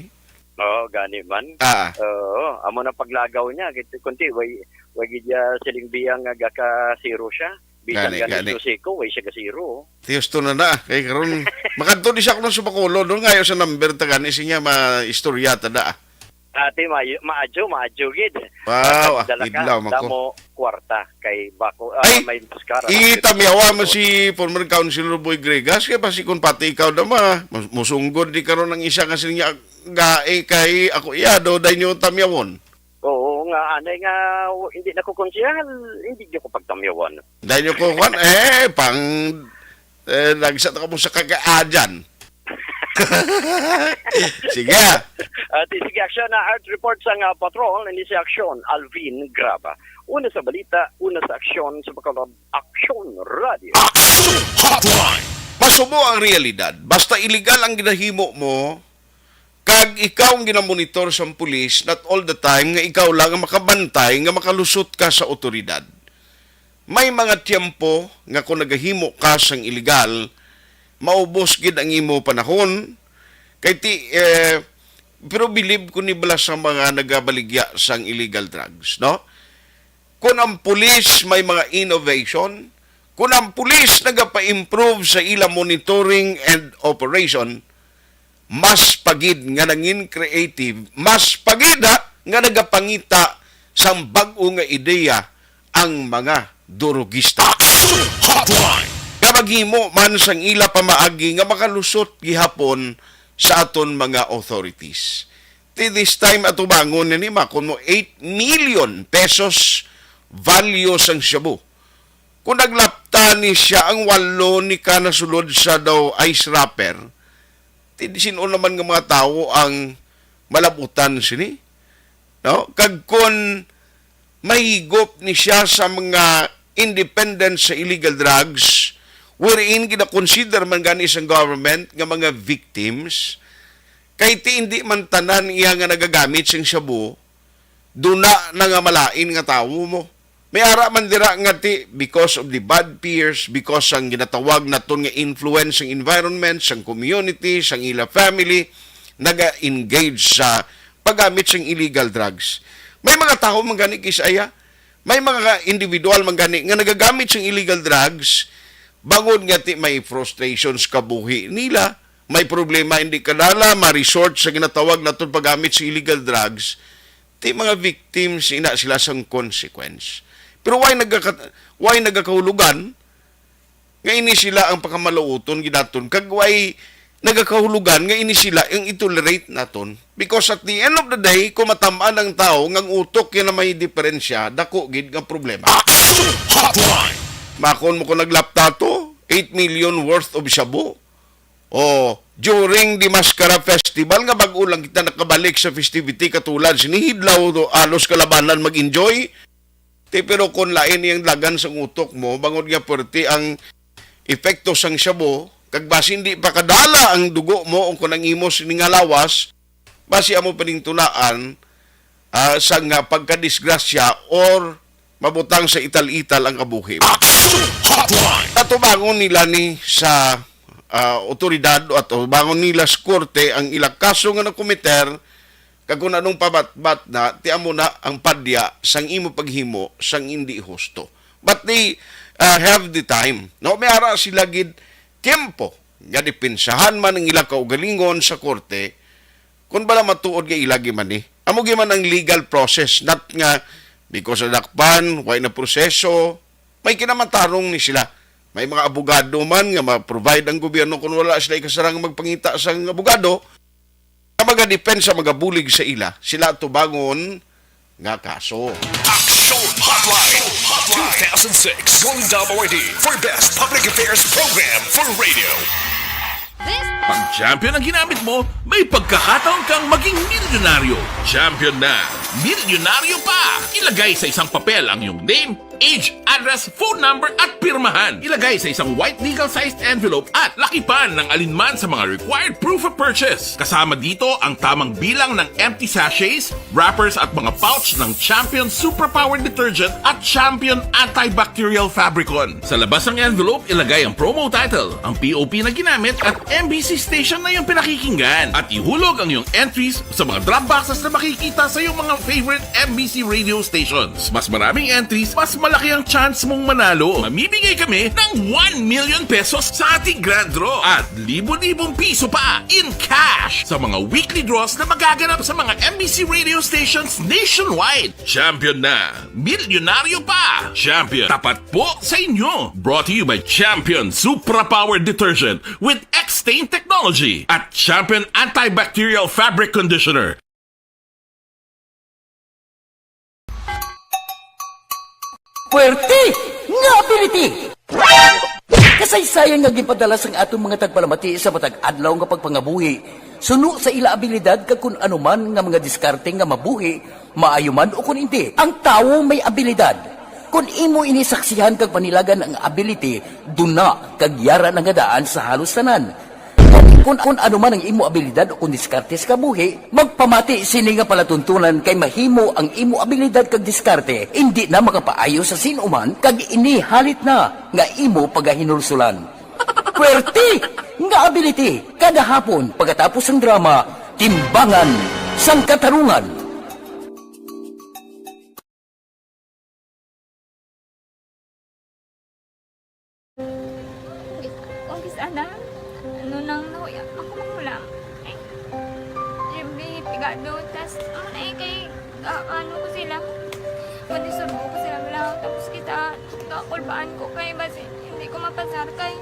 Oo, gani man. Ah. Oo, amo na paglagaw niya. Git-, kunti, way, way gid niya siling biyang nga gaka-zero siya. Bisan Gani, gani gani. siko, way siya ga-zero. Tiyosto na na, kay karon, makadto di siya kuno sa Bacolod, doon ngayo sa number ta gani, siya ma-istorya ta da. Ate, maayo, maadyo, maadyo gid. Wow, Dala ka, idlaw man ko. damo kwarta kay bako, ah, Ay, may maskara. Itamyawa mo si former Councilor Boy Gregas, kaya pa si kun pati ikaw daw ma, mus-, musunggod di karon ang isa nga siling niya, gae kay ako iya, do, day niyo tamyawon. Oo nga, anay nga, w-, hindi na ko konsehal, hindi niyo ko pagtamyawan. Day niyo ko, kwan, eh, pang, eh, nagsa ta ka mo sa kagaajan. Sige, ah. Ah, ti-, sige, Action na Art Report sa nga patrol, ini si Action, Alvin Graba. Una sa balita, una sa aksyon, sa Bacolod Action Radio. Action Hotline! Masubo ang realidad. Basta illegal ang ginahimo mo, kag ikaw ang ginamonitor sang pulis, not all the time nga ikaw lang ang makabantay nga makalusot ka sa awtoridad. May mga tiyempo nga kung nagahimo ka sang illegal, maubos gid ang imo panahon. Kay ti, eh, pero bilib ko ni bala sa mga nagabaligya sang illegal drugs, no? Kung ang pulis may mga innovation, kung ang pulis nagapa-improve sa ila monitoring and operation, mas pagid nga nangin creative, mas pagid, ha, nga nagapangita sang bag-o nga ideya ang mga durugista. Action Hotline! Nga maghimo man sang ila pamaagi nga makalusot gihapon sa aton mga authorities. Ti this time, atubangon na ni makon mo eight million pesos value sang shabu. Kung naglapta ni siya ang walo ni ka nasulod sa daw ice wrapper, ti sin-o naman nga mga tawo ang malabutan sini? No? Kag kun mahigop ni siya sa mga independent sa illegal drugs, wherein gina-consider man gani sang government nga mga victims, kay ti hindi man tanan iya nga nagagamit sing shabu, duna na nga malain nga tawo mo. May ara man dira nga ti, because of the bad peers, because ang ginatawag naton nga influence sang environment, sang community, sang ila family, naga-engage sa paggamit sang illegal drugs. May mga tawo man gani, Kisaya, may mga individual man gani nga nagagamit sang illegal drugs, bangod nga ti may frustrations kabuhi nila, may problema hindi kadala, ma-resort sa ginatawag naton paggamit sa illegal drugs, ti mga victims ina sila sang consequence. Pero why nagaka-, why nagakahulugan nga ini sila ang pakamaluoton gid naton, kag why nagakahulugan nga ini sila ang i-tolerate naton. Because at the end of the day, kung matam-an ang tawo nga ang utok kay na may diferensya, dako gid nga problema. Action Hotline! Makon mo ko naglapta to, eight million worth of shabu. O, during the Mascara Festival, nga bag-o lang kita nakabalik sa festivity katulad sini, hidlaw do, alos kalabanan mag-enjoy. Ti, pero kung lain iyang dagan sang utok mo, bangod nga puwerte ang epekto sang shabu, kag basin di pa kadala ang dugo mo o kung ang imo sining nga lawas, basi amo panintulaan, ah, sang, ah, pagkadisgrasya or mabutang sa ital-ital ang kabuhi. Action Hotline! Atubangon nila ni sa, ah, otoridad o atubangon nila sa korte ang ilang kaso nga nakomiter, kag kung anong pabatbat na, ti amo na ang padya sang imo paghimo sang indi husto. But they, ah, have the time. No, may ara sila gid tiempo nga depensahan man ang ilang kaugalingon sa korte, kung bala matuod nga ila gid man ni. Amo gid man ang legal process, not nga because nadakpan, way na proseso, may kinamatarong ni sila. May mga abogado man nga ma-provide ang gobyerno kung wala sila ikasarang magpangita sang abogado, nga magadepensa, magabulig sa ila, sila tubangon nga kaso. Action Hotline, two thousand six Golden Dove Awardee for Best Public Affairs Program for Radio. Pag champion ang ginamit mo, may pagkakataon kang maging milyonaryo. Champion na, milyonaryo pa! Ilagay sa isang papel ang iyong name, age, address, phone number, at pirmahan. Ilagay sa isang white legal-sized envelope at lakipan ng alinman sa mga required proof of purchase. Kasama dito ang tamang bilang ng empty sachets, wrappers, at mga pouch ng Champion Superpower Detergent at Champion Antibacterial Fabricon. Sa labas ng envelope, ilagay ang promo title, ang P O P na ginamit, at M B C station na iyong pinakikinggan. At ihulog ang iyong entries sa mga drop boxes na makikita sa iyong mga favorite M B C radio stations. Mas maraming entries, mas malaki ang chance mong manalo. Mamimigay kami ng one million pesos sa ating grand draw at libo-libong piso pa in cash sa mga weekly draws na magaganap sa mga M B C radio stations nationwide. Champion na! Milyonaryo pa! Champion, tapat po sa inyo! Brought to you by Champion Supra Power Detergent with X-Stain Technology at Champion Antibacterial Fabric Conditioner. Puwerte nga ability! Kasaysayan nga ginpadala sang aton mga tagpalamati sa matag adlaw nga pagpangabuhi, suno sa ila abilidad kag kun ano man nga mga diskarte nga mabuhi, maayo man o kun indi. Ang tawo may abilidad. Kun imo ini saksihan kag panilagan ang ability, duna kag yara na nga daan sa halos tanan. Kun, kun ano man ang imo abilidad o kun diskarte sa kabuhi, magpamati sini nga palatuntunan kay mahimo ang imo abilidad kag diskarte indi na makapaayo sa sin-o man kag ini halit na nga imo pagahinulsulan. Puwerte nga ability kada hapon pagkatapos sang drama, Timbangan sang Katarungan. Kung kis-, ana, ano nang nahuya, ako man lang. Eh, siyempre, pigado, tas, ano na eh, kay, ah, ano ko sila, manisurbo ko sila lang, tapos kita, kakulbaan ko kay, basi, hindi ko mapasar kay.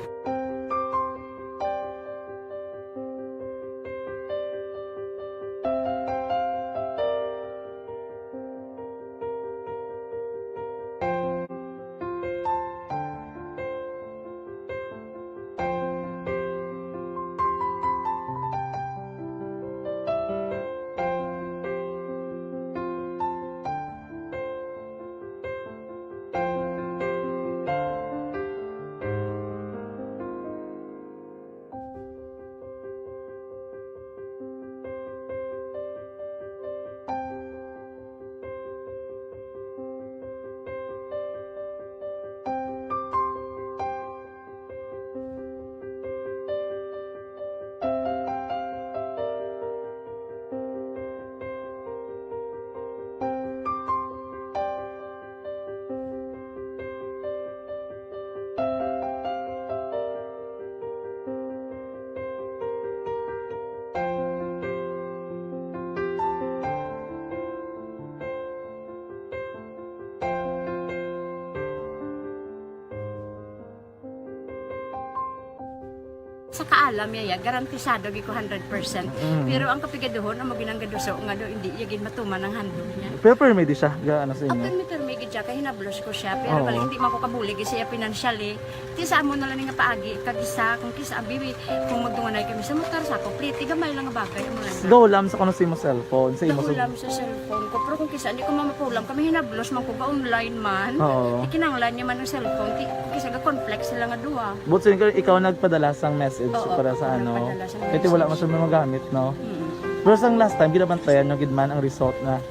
Sa kaalam niya, ya, garantisado gid ko hundred percent. Mm. Pero ang kapigaduhon, amo ginang gaduso nga do, hindi iya gid matuman ang handog niya. Pero permi di siya, ga, ano sa inyo? Permi, permi gid siya, kay hinablos ko siya. Pero Oo. bali, hindi man ko kabulig siya financially. Ti sa amo na lang nga paagi, kag isa, kung kisa, abi, kung magdunganay kami sa motor, sa ako, pliti, gamay lang nga bagay, amo lang. Go, lam sa kuno sa imo cellphone, sa imo Nahulam sa cellphone ko. Pero kung kisa, hindi ko mamapulam, kami hinablos man ko, ga online man. Oo. Ikinanglan niya man ang cellphone, ti, kung kisa, ga-conflict sila nga duha. But since ikaw nagpadala sang message Oo, para sa ako ano, nagpadala sang kaya ti wala man message. siya magamit, no? Mm. Pero sang last time, ginabantayan nyo gid man ang result na.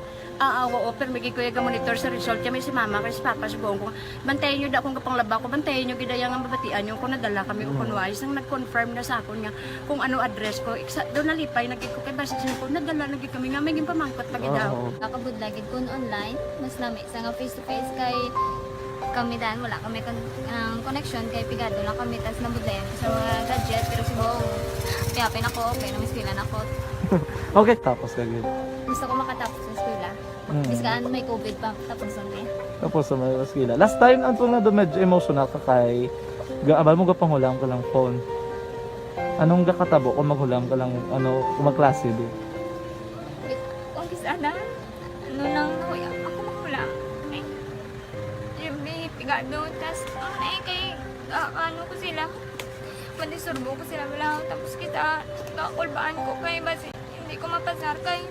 Ah, ah, oo, pero may gid ko yung monitor sa result. Kaya may si mama, kay si papa, si buong ko, bantayan nyo da akong kapanglaba ko, bantayan nyo gid yung mabatian nyo kung nadala kami o Mm. kung wais. Nang nag-confirm na sa akon nga kung ano address ko, iksa, doon nalipay na gid ko kay basta siya ko, nadala na gid kami nga may ginpamangkot pa gid Oo. daw. Nakabudlay gid kun online, mas nami sa nga face to face kay kami dan, wala kami kon-, ang connection kay pigado lang kami, tas nabudlayan ko sa mga gadget, pero si Bong, happy na ko, okay na, may eskwela na ko. Okay, tapos ka gid. Gusto ko makatapos sa eskwela. Mm. Bis ka, ano, may covid pa, tapos ang day. Tapos sa mga eskwela. Last time, ang tunga do medyo emotional ka kay, ga-, abal mo gapanghula ang kalang phone. Anong gakatabo kung maghulam ka lang, ano, kung magklase, di? Kung kis-a na, ano lang, ako, ako maghulam. Eh, yung may pigado, tas, ano eh, kay, ah, ano ko sila, madisturbo ko sila, wala, tapos kita, kakulbaan ko kay, basi, hindi ko mapasar kay,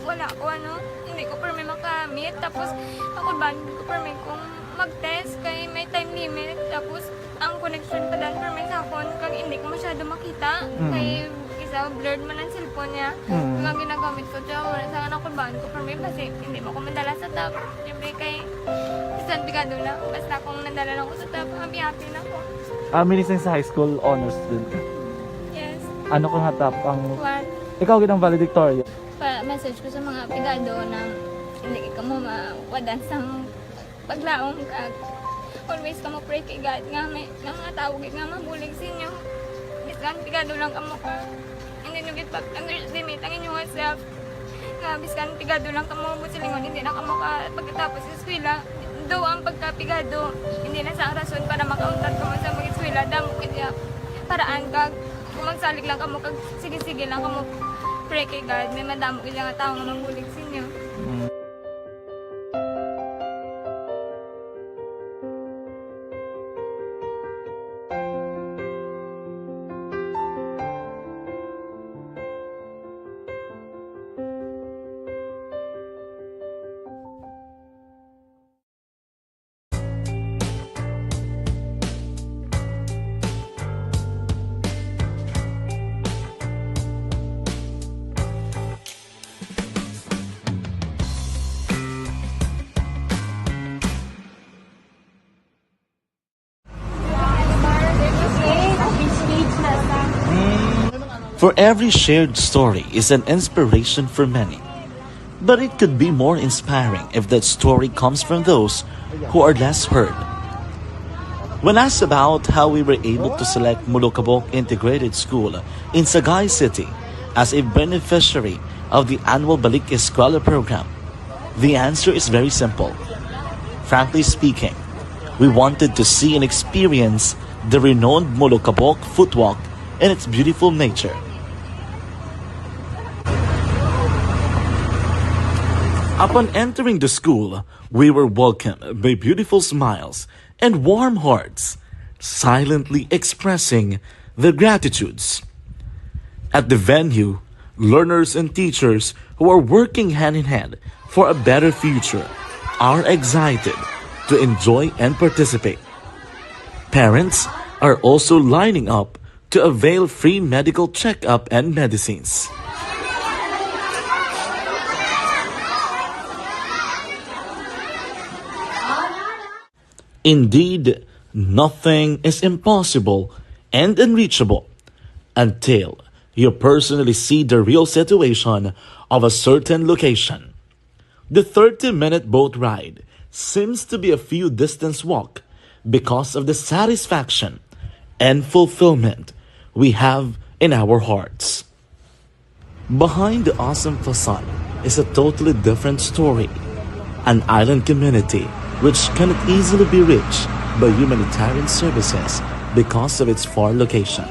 wala ko, ano, hindi ko permi makamit, tapos, kakulbaan ko permi kung mag-test kay may time limit, tapos, ang connection pa dan permi sa akon, kag hindi ko masyado makita, Mm. kay isa blurred man ang cellphone niya. Mm. Kag ang ginagamit ko siya, wala sa anak ko, baan ko permi, basi hindi mo ko madala sa top. Siyempre kay, bisan pigado lang, basta kung nadala lang ko sa top, happy-happy na ko. Ah, meaning sa high school, honor student ka? Yes. Ano ka nga top ang One. Ikaw gid ang valedictorian? Pa-message ko sa mga pigado na hindi ka mo mawadan sang paglaom, kag always kamo pray kay God nga may, nga mga tawo gid nga mabulig sa inyo. Bisan pigado lang kamo ka, hindi nyo gid pag-underestimate ang inyong self. Nga bisan pigado lang kamo, buot silingon, hindi na kamo ka pagkatapos sa eskwela. Though ang pagkapigado, hindi na sa rason para makauntat kamo sa mag-eskwela. Damo gid nga paraan, kag kung magsalig lang kamo, kag sige-sige lang kamo pray kay God, may madamo gid nga tawo nga mabulig sa inyo. Mm. For every shared story is an inspiration for many. But it could be more inspiring if that story comes from those who are less heard. When asked about how we were able to select Molokabok Integrated School in Sagay City as a beneficiary of the annual Balik Eskwela program, the answer is very simple. Frankly speaking, we wanted to see and experience the renowned Molokabok footwalk and its beautiful nature. Upon entering the school, we were welcomed by beautiful smiles and warm hearts, silently expressing their gratitudes. At the venue, learners and teachers who are working hand in hand for a better future are excited to enjoy and participate. Parents are also lining up to avail free medical checkup and medicines. Indeed, nothing is impossible and unreachable until you personally see the real situation of a certain location. The thirty-minute boat ride seems to be a few distance walk because of the satisfaction and fulfillment we have in our hearts. Behind the awesome facade is a totally different story, an island community which cannot easily be reached by humanitarian services because of its far location.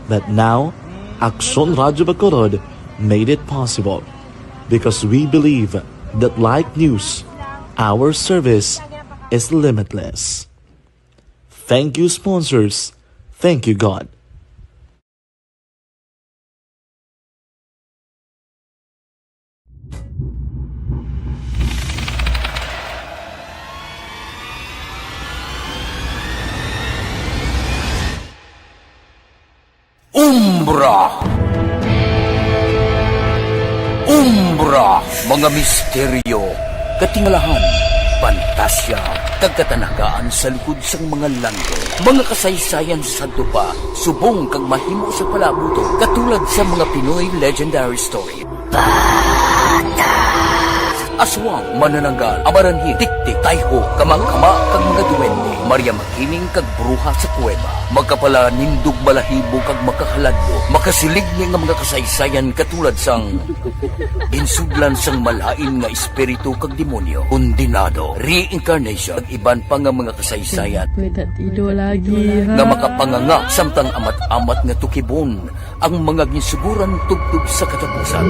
But now, Aksyon Radyo Bacolod made it possible because we believe that like news, our service is limitless. Thank you, sponsors. Thank you, God. Umbra. Umbra, mga misteryo, katingalahan, pantasya, kag katanagaan sa likod sang mga langgo. Mga kasaysayan sa dupa, subong kag mahimo sa palabuton, katulad sa mga Pinoy legendary story. Aswang, manananggal, amaranhit, tiktik, tayho, kamakama, kag mga duwende, Maria Makiling kag bruha sa kuweba, makapalanindog balahibo kag makahaladlok, makasiligni nga mga kasaysayan katulad sang ginsudlan sang malain nga espiritu kag demonyo, kondenado, reincarnation, kag iban pa nga mga kasaysayan Wait, that ido lagi, ha? nga makapanganga samtang amat-amat nga tukibon ang mga ginsuguran tubtob sa katapusan.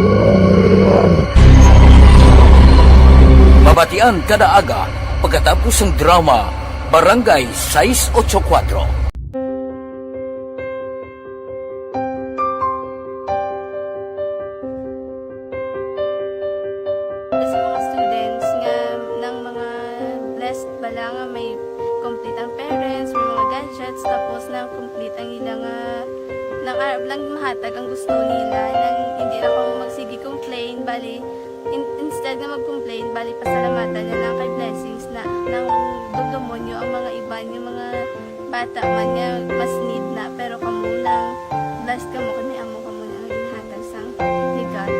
Mabatian kada aga pagkatapos sang drama Barangay sais ocho kuwatro. Sa mga students nga nang mga blessed bala nga may complete ang parents, may mga gadgets, tapos nang complete ang ila nga, nang arab lang mahatag ang gusto nila, nang hindi na kamo magsige complain, bali, in-, instead nga mag-complain, bali, pasalamatan na lang kay blessings na, nang dugdumonyo ang mga iban, yung mga bata man nga mas need na, pero kamo nang blessed kamo kay may amo kamo na nga ginhatag sang ni God.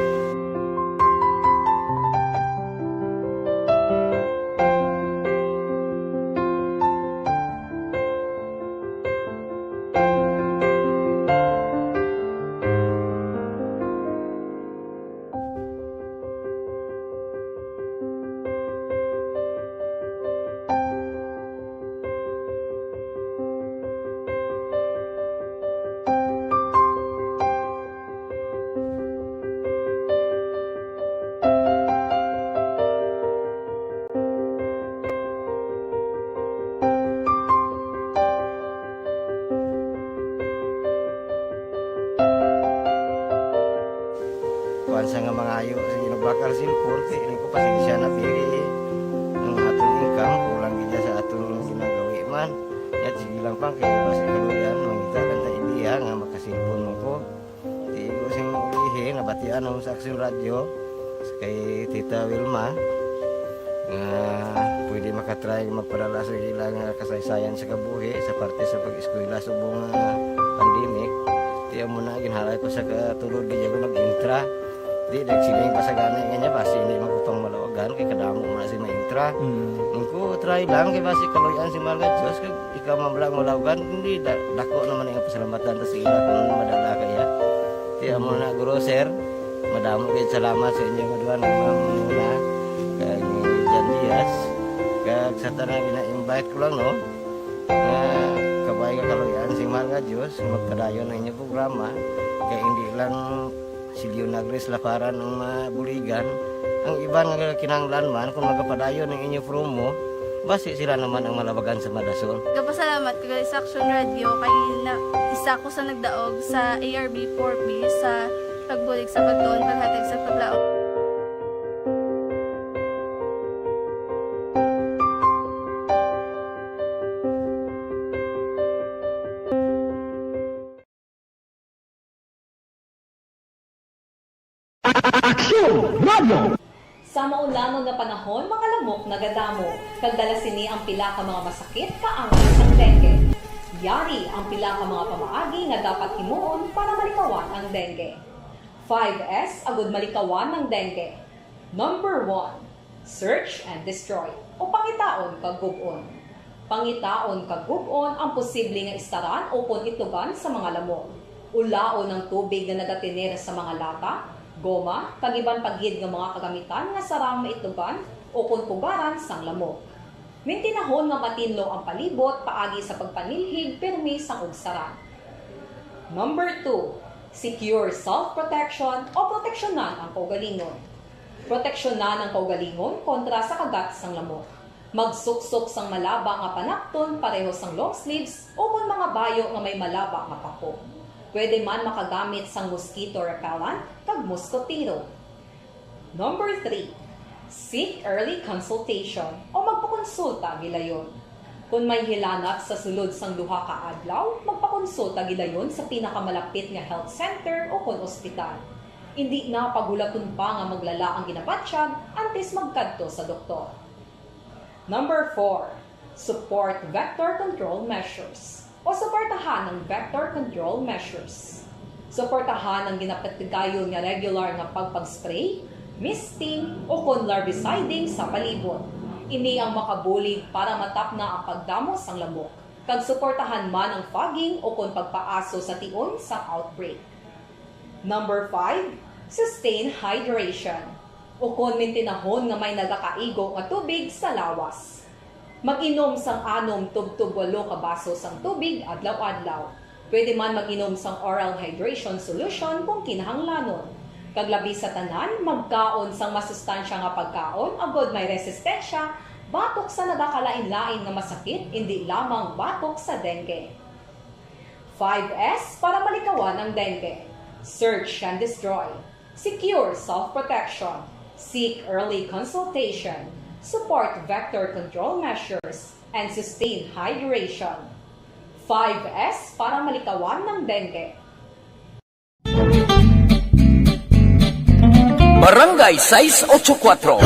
Kuan sa nga mangayo, sige, nagbakal cellphone, kay ini ko pasensya na, pili ang aton income, kulang gid sa aton ginagawi man. Yat, sige lang pa, kay basi kaluyan, mangita lang ta idea nga makaselpon mo ko. Di ko sing ulihi, nabatian ako sa Aksyon Radyo, sa kay Tita Wilma, nga pwede makatry magpadala sa ila nga kasaysayan sa kabuhi sa parte sa pag-eskwela subong nga pandemic. Di amo na, ginhalay ko sa katulod, di ako nag-intra. Di, nagsiling pa sa gani nga niya, basi hindi man ko pang malawagan, kay kadamo mo na si ma-intra. Mm. Ang ko, try lang, kay basi kaluyan si mahal nga Diyos, kag ikaw man lang malawagan, hindi, da-, dako naman ang pasalamatan ta sa ila kung ano madala kaya. Kaya mo na, guro, sir, madamo kayo salamat sa inyo nga duha, ni Ma'am Muna, kag ni Jan Diaz, kag sa tanan gina-invite ko lang, no, nga kabay nga kaluyan si mahal nga Diyos, magpadayon ang inyong programa, kay hindi lang si Leonagres Laparan ang mabuligan. Ang iban nga kinahanglan man, kung magapadayon ang inyo promo, basi sila naman ang malabagan sa madasol. Gapasalamat ko gali sa Aksyon Radyo kay na, isa ko sa nagdaog sa A R B four B sa pagbulig sa pagtuon, paghatag sa paglaom. Aksyon Radyo. Sa maulamon nga panahon, mga lamok nagadamo, kag dala sini ang pila ka mga masakit kaangay sang dengue. Yari ang pila ka mga pamaagi nga dapat himuon para malikawan ang dengue. Five S agud malikawan ang dengue. Number one, search and destroy, o pangitaon kag gub-on. Pangitaon kag gub-on ang posible nga istaran ukon itlogan sa mga lamok. Ulaon ang tubig nga nagatener sa mga lata, goma, kag iban pa gid nga mga kagamitan nga sarang maitlogan ukon pugaran sang lamok. Mintinahon nga matinlo ang palibot paagi sa pagpanilhig pirmi sang ugsaran. Number two, secure self-protection o proteksyonan ang kaugalingon. Proteksyonan ang kaugalingon kontra sa kagat sang lamok. Magsuksok sang malaba nga panakton pareho sang long sleeves ukon mga bayo nga may malaba nga pako. Pwede man makagamit sang mosquito repellent kag mosquitero. Number three, seek early consultation o magpakonsulta gilayon. Kon may hilanat sa sulod sang duha ka adlaw, magpakonsulta gilayon sa pinakamalapit nga health center o kon ospital. Indi na paghulaton pa nga maglala ang ginabatyag antes magkadto sa doktor. Number four, support vector control measures o suportahan ang vector control measures. Suportahan ang ginapatigayon nga regular nga pagpag-spray, misting, o kon larviciding sa palibot. Ini ang makabulig para matapna ang pagdamo sang lamok, kag suportahan man ang fogging o kon pagpaaso sa tion sang outbreak. Number five, sustain hydration, o kon mintinahon nga may nagakaigo nga tubig sa lawas. Mag-inom sang anom tubtob walo ka baso sang tubig adlaw-adlaw. Pwede man mag-inom sang oral hydration solution kung kinahanglanon. Kag labi sa tanan, magkaon sang masustansya nga pagkaon agod may resistensya batok sa nagakalain-lain nga masakit, indi lamang batok sa dengue. Five S para malikawan ang dengue. Search and destroy. Secure self-protection. Seek early consultation. Support vector control measures. And sustain hydration. Five S para malikawan ang dengue. Barangay sais ocho kuwatro.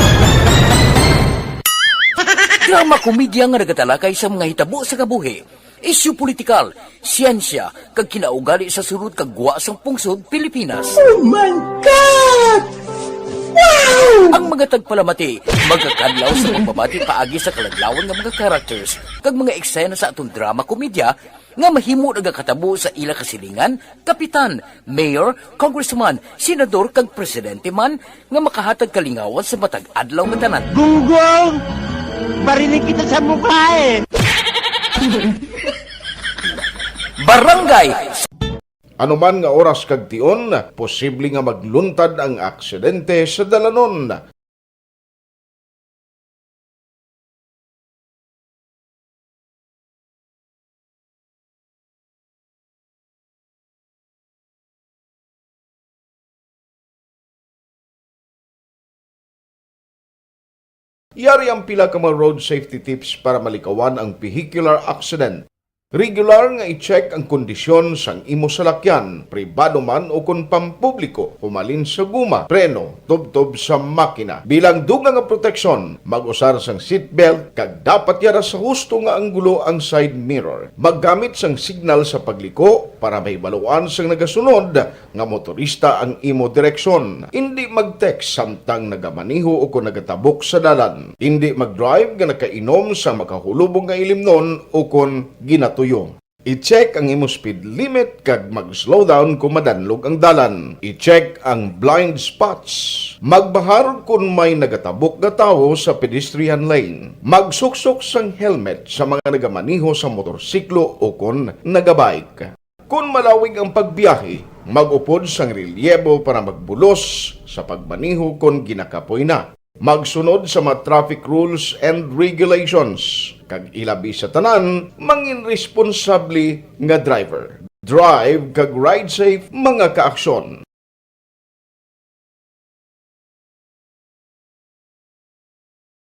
Drama komedya nga nagatalakay sa mga hitabo sa kabuhi, isyu politikal, siyensya, kag kinaugali sa sulod kag gwa sang pungsod Pilipinas. Oh my God! Wow! Ang mga tagpalamati magakadlaw sa pagbabati paagi sa kaladlawan nga mga characters kag mga eksena sa aton drama komedya nga mahimo nagakatabo sa ila kasilingan, kapitan, mayor, congressman, senador kag presidente man nga makahatag kalingawan sa matag adlaw nga tanan. Gunggong! Barinig kita sa mukha eh! Barangay Ano man nga oras kag tion, posible nga magluntad ang aksidente sa dalanon. Yari ang pila ka mga road safety tips para malikawan ang vehicular accident. Regular nga i-check ang kondisyon sang imo salakyan, pribado man o kon pampubliko, humalin sa guma, preno, tubtob sa makina. Bilang dugang nga proteksyon, mag-usar sang seatbelt kag dapat yara sa husto nga anggulo ang side mirror. Maggamit sang signal sa pagliko para mahibaluan sang nagasunod nga motorista ang imo direksyon. Indi mag-text samtang nagamaneho o kon nagatabok sa dalan. Indi mag-drive nga nakainom sa makahulubong nga ilimnon o kon ginatuyo. I-check ang imo speed limit kag mag-slow down kon madanlog ang dalan. I-check ang blind spots. Magbahar kon may nagatabok nga tawo sa pedestrian lane. Magsuksok sang helmet sa mga nagamaneho sa motorsiklo o kon nagabike. Kon malawig ang pagbiyahe, mag-upod sang relyebo para magbulos sa pagmaneho kon ginakapoy na. Magsunod sa mga traffic rules and regulations, kag ilabi sa tanan, mangin responsable nga driver. Drive kag ride safe, mga kaaksyon.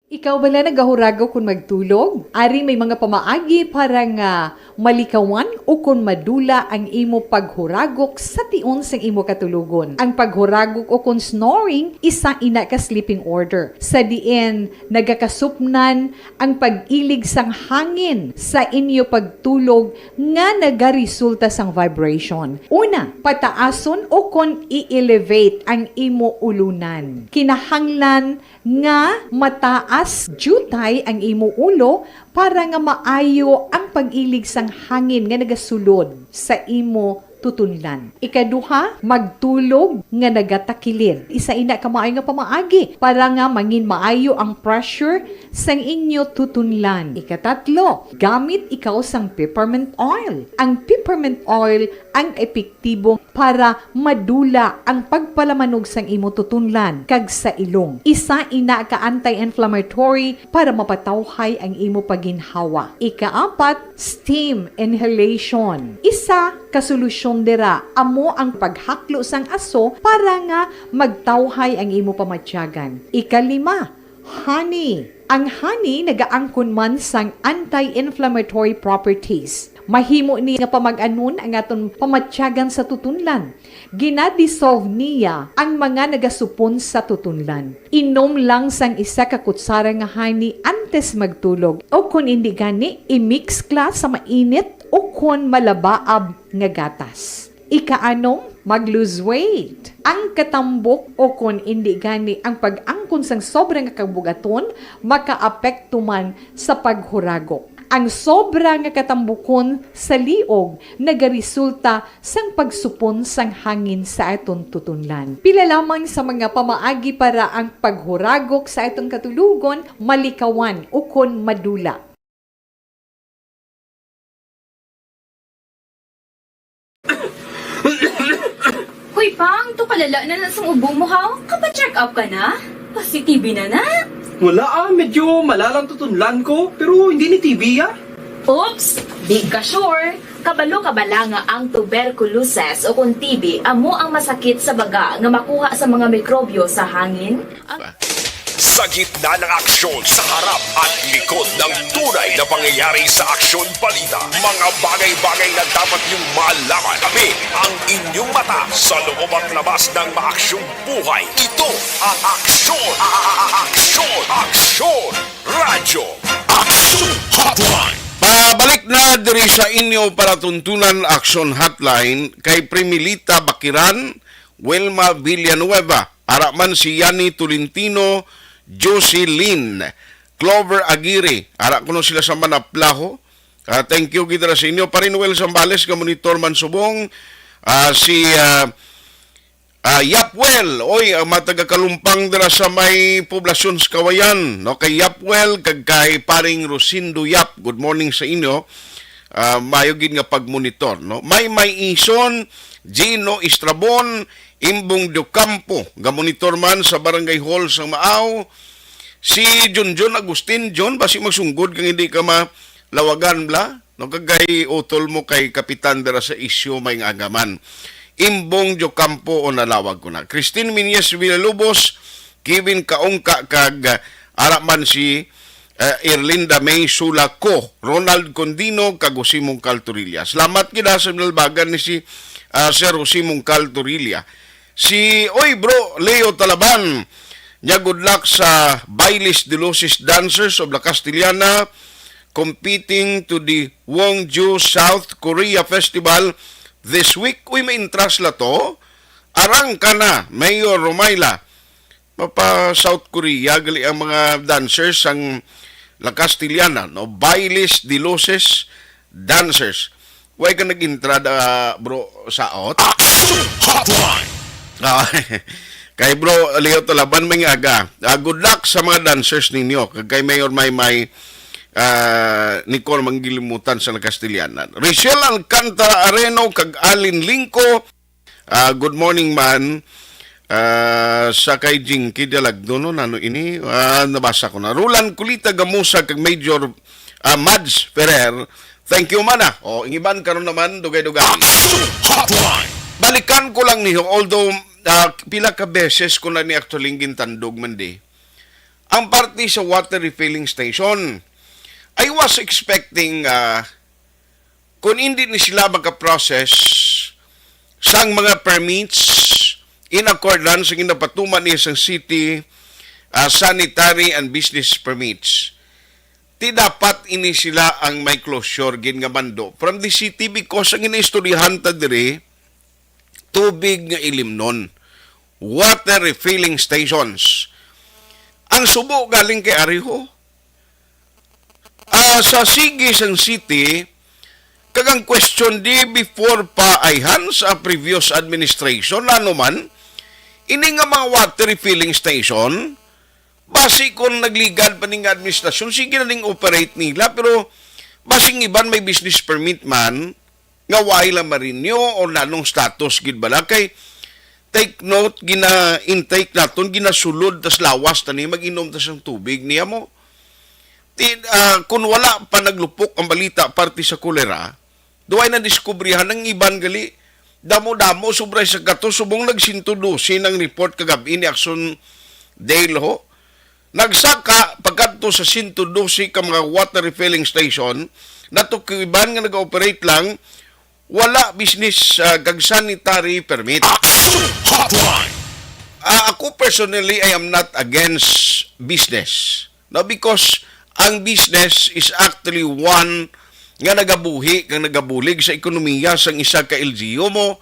Ikaw bala nagahuragok kon magtulog? Ari may mga pamaagi para nga malikawan ukon madula ang imo paghuragok sa tion sang imo katulogon. Ang paghuragok ukon snoring isa ina ka sleeping order, sa diin nagakasupnan ang pag-ilig sang hangin sa inyo pagtulog nga nagaresulta sang vibration. Una, pataason ukon i-elevate ang imo ulunan. Kinahanglan nga mataas diutay ang imo ulo para nga maayo ang pag-ilig sang hangin nga nagasulod sa imo tutunlan. Ikaduha, magtulog nga nagatakilid. Isa ina ka maayo nga pamaagi para nga mangin maayo ang pressure sang inyo tutunlan. Ikatatlo, gamit ikaw sang peppermint oil. Ang peppermint oil ang epektibo para madula ang pagpalamanog sang imo tutunlan kag sa ilong. Isa ina ka anti-inflammatory para mapatawhay ang imo pagginhawa. Ikaapat, steam inhalation. Isa ka solusyon dira amo ang paghaklo sang aso para nga magtawhay ang imo pamatyagan. Ikalima, honey. Ang honey nagaangkon man sang anti-inflammatory properties. Mahimo ni nga pamag-anon ang aton pamatyagan sa tutunlan. Ginadissolve niya ang mga nagasupon sa tutunlan. Inom lang sang isa ka kutsara nga honey antes magtulog, o kon indi gani, i-mix kla sa mainit o kon malabaab nga gatas. Ikaanom, mag-lose weight. Ang katambok o kon indi gani ang pag-angkon sang sobra nga kabugaton makaapekto man sa paghuragok. Ang sobra nga katambukon sa liog nagaresulta sang pagsupon sang hangin sa aton tutunlan. Pila lamang sa mga pamaagi para ang paghuragok sa aton katulogon malikawan ukon madula. Hoy, Pang, to kalala na na sang ubo mo, ha? Kapa-check up ka na? Positive na na? Wala, ah, medyo malalang tutunlan ko, pero hindi ni T B, ah. Oops! Di ka sure. Kabalo ka bala nga ang tuberculosis o kon T B amo ang masakit sa baga nga makuha sa mga mikrobyo sa hangin? Sa gitna ng aksyon, sa harap at likod ng tunay na pangyayari sa Aksyon Balita, mga bagay-bagay na dapat niyong malaman. Kami ang inyong mata sa loob at labas ng maaksyong buhay. Ito ang Aksyon, a- a- a- Aksyon, Aksyon Radyo, Aksyon Hotline. Pabalik na diri sa inyo para tuntunan, Aksyon Hotline, kay Primilita Bakiran, Wilma Villanueva, ara man si Yani Tolentino, Jocelyn, Clover Aguirre, ara kuno sila sa Manaplaho. Ah, thank you gid ra sa inyo. Parin Noel Zambales nga monitor man subong. Ah, si, ah, ah, Yapwel, oy, ang mga taga Kalumpang dira sa may poblasyon sa Kawayan, no? Kay Yapwel kag kay paring Rosindo Yap, good morning sa inyo. Ah, mayo gid nga pagmonitor, no? May May Ison, Gino Estrabon, Imbong Diocampo, gamonitor man sa Barangay Hall sang Maaw. Si Junjun Agustin, John, basi magsunggod kang hindi ka malawagan, bla? No, kag kay utol mo kay Kapitan dira sa isyu may nga agaman. Imbong Diocampo o nalawag ko na. Christine Minyes Villalobos, Kevin Kaungka, kag, ah, ara man si, ah, Erlinda May Sulaco, Ronald Condino, kag Jose Mungcal Torilla. Salamat gid sa nalbagan ni si, ah, Sir Jose Mungcal Torilla. Si, oy, bro, Leo Talaban, nya good luck sa Bailes de Luces Dancers of La Castellana competing to the Wonju South Korea Festival this week. Uy, may intras la to. Arang ka na, Mayor Romayla. Mapa South Korea, gali ang mga dancers sang La Castellana, no? Bailes de Luces Dancers. Way ka nag-entrada, bro, saot? Action Hotline! Ah, kay bro Leo Talaban, may nga aga. Ah, good luck sa mga dancers ninyo. Kag kay Mayor Maymay, ah, Nicole Manggilimutan sa La Castellana. Richelle Alcantara Areno kag Alin Lingco. Ah, good morning, man. Ah, sa kay Jinky Dalagdo, no? Nano ini? Ah, nabasa ko na. Roland Kulita Gamusa kag Major, ah, Mads Ferrer. Thank you, man, ah. O, ang iban karon naman, dugay-dugay. Action Hotline! Balikan ko lang niyo, although, ah, pila ka beses ko na ni actually gintandog man di. Ang parte sa water refilling station, I was expecting, ah, kung hindi ni sila makaprocess sang mga permits in accordance sa ginapatuman niya sang city, ah, sanitary and business permits. Ti dapat ini sila ang may closure gid nga mando from the city, because ang ginaistoryahan ta diri, tubig nga ilimnon, water refilling stations. Ang subo galing kay Ariho. Ah, sa sige sang city, kag ang question di before pa ayhan sa previous administration, ano man, ini nga mga water refilling station, basi kung nagligad pa ning administrasyon, sige na ning operate nila, pero basing iban may business permit man, nga way lang ma-renew or nanong status gid bala. Kay take note, gina-intake naton, ginasulod tas lawas ta ni mag-inom ta sang tubig niya mo. Ti, ah, kung wala pa naglupok ang balita parte sa kolera, duway na diskubrihan ang iban gali. Damo-damo, sobra sa kato, subong nag sento dose ng report kagabi ni Action Dale ho. Nagsaka pagkadto sa sento dose ka mga water refilling station, nato kiban nga nag-operate lang, wala business, ah, kag sanitary permit. Action Hotline! Ah, ako personally, I am not against business. No, because ang business is actually one nga nagabuhi kag nagabulig sa ekonomiya sang isa ka L G U mo.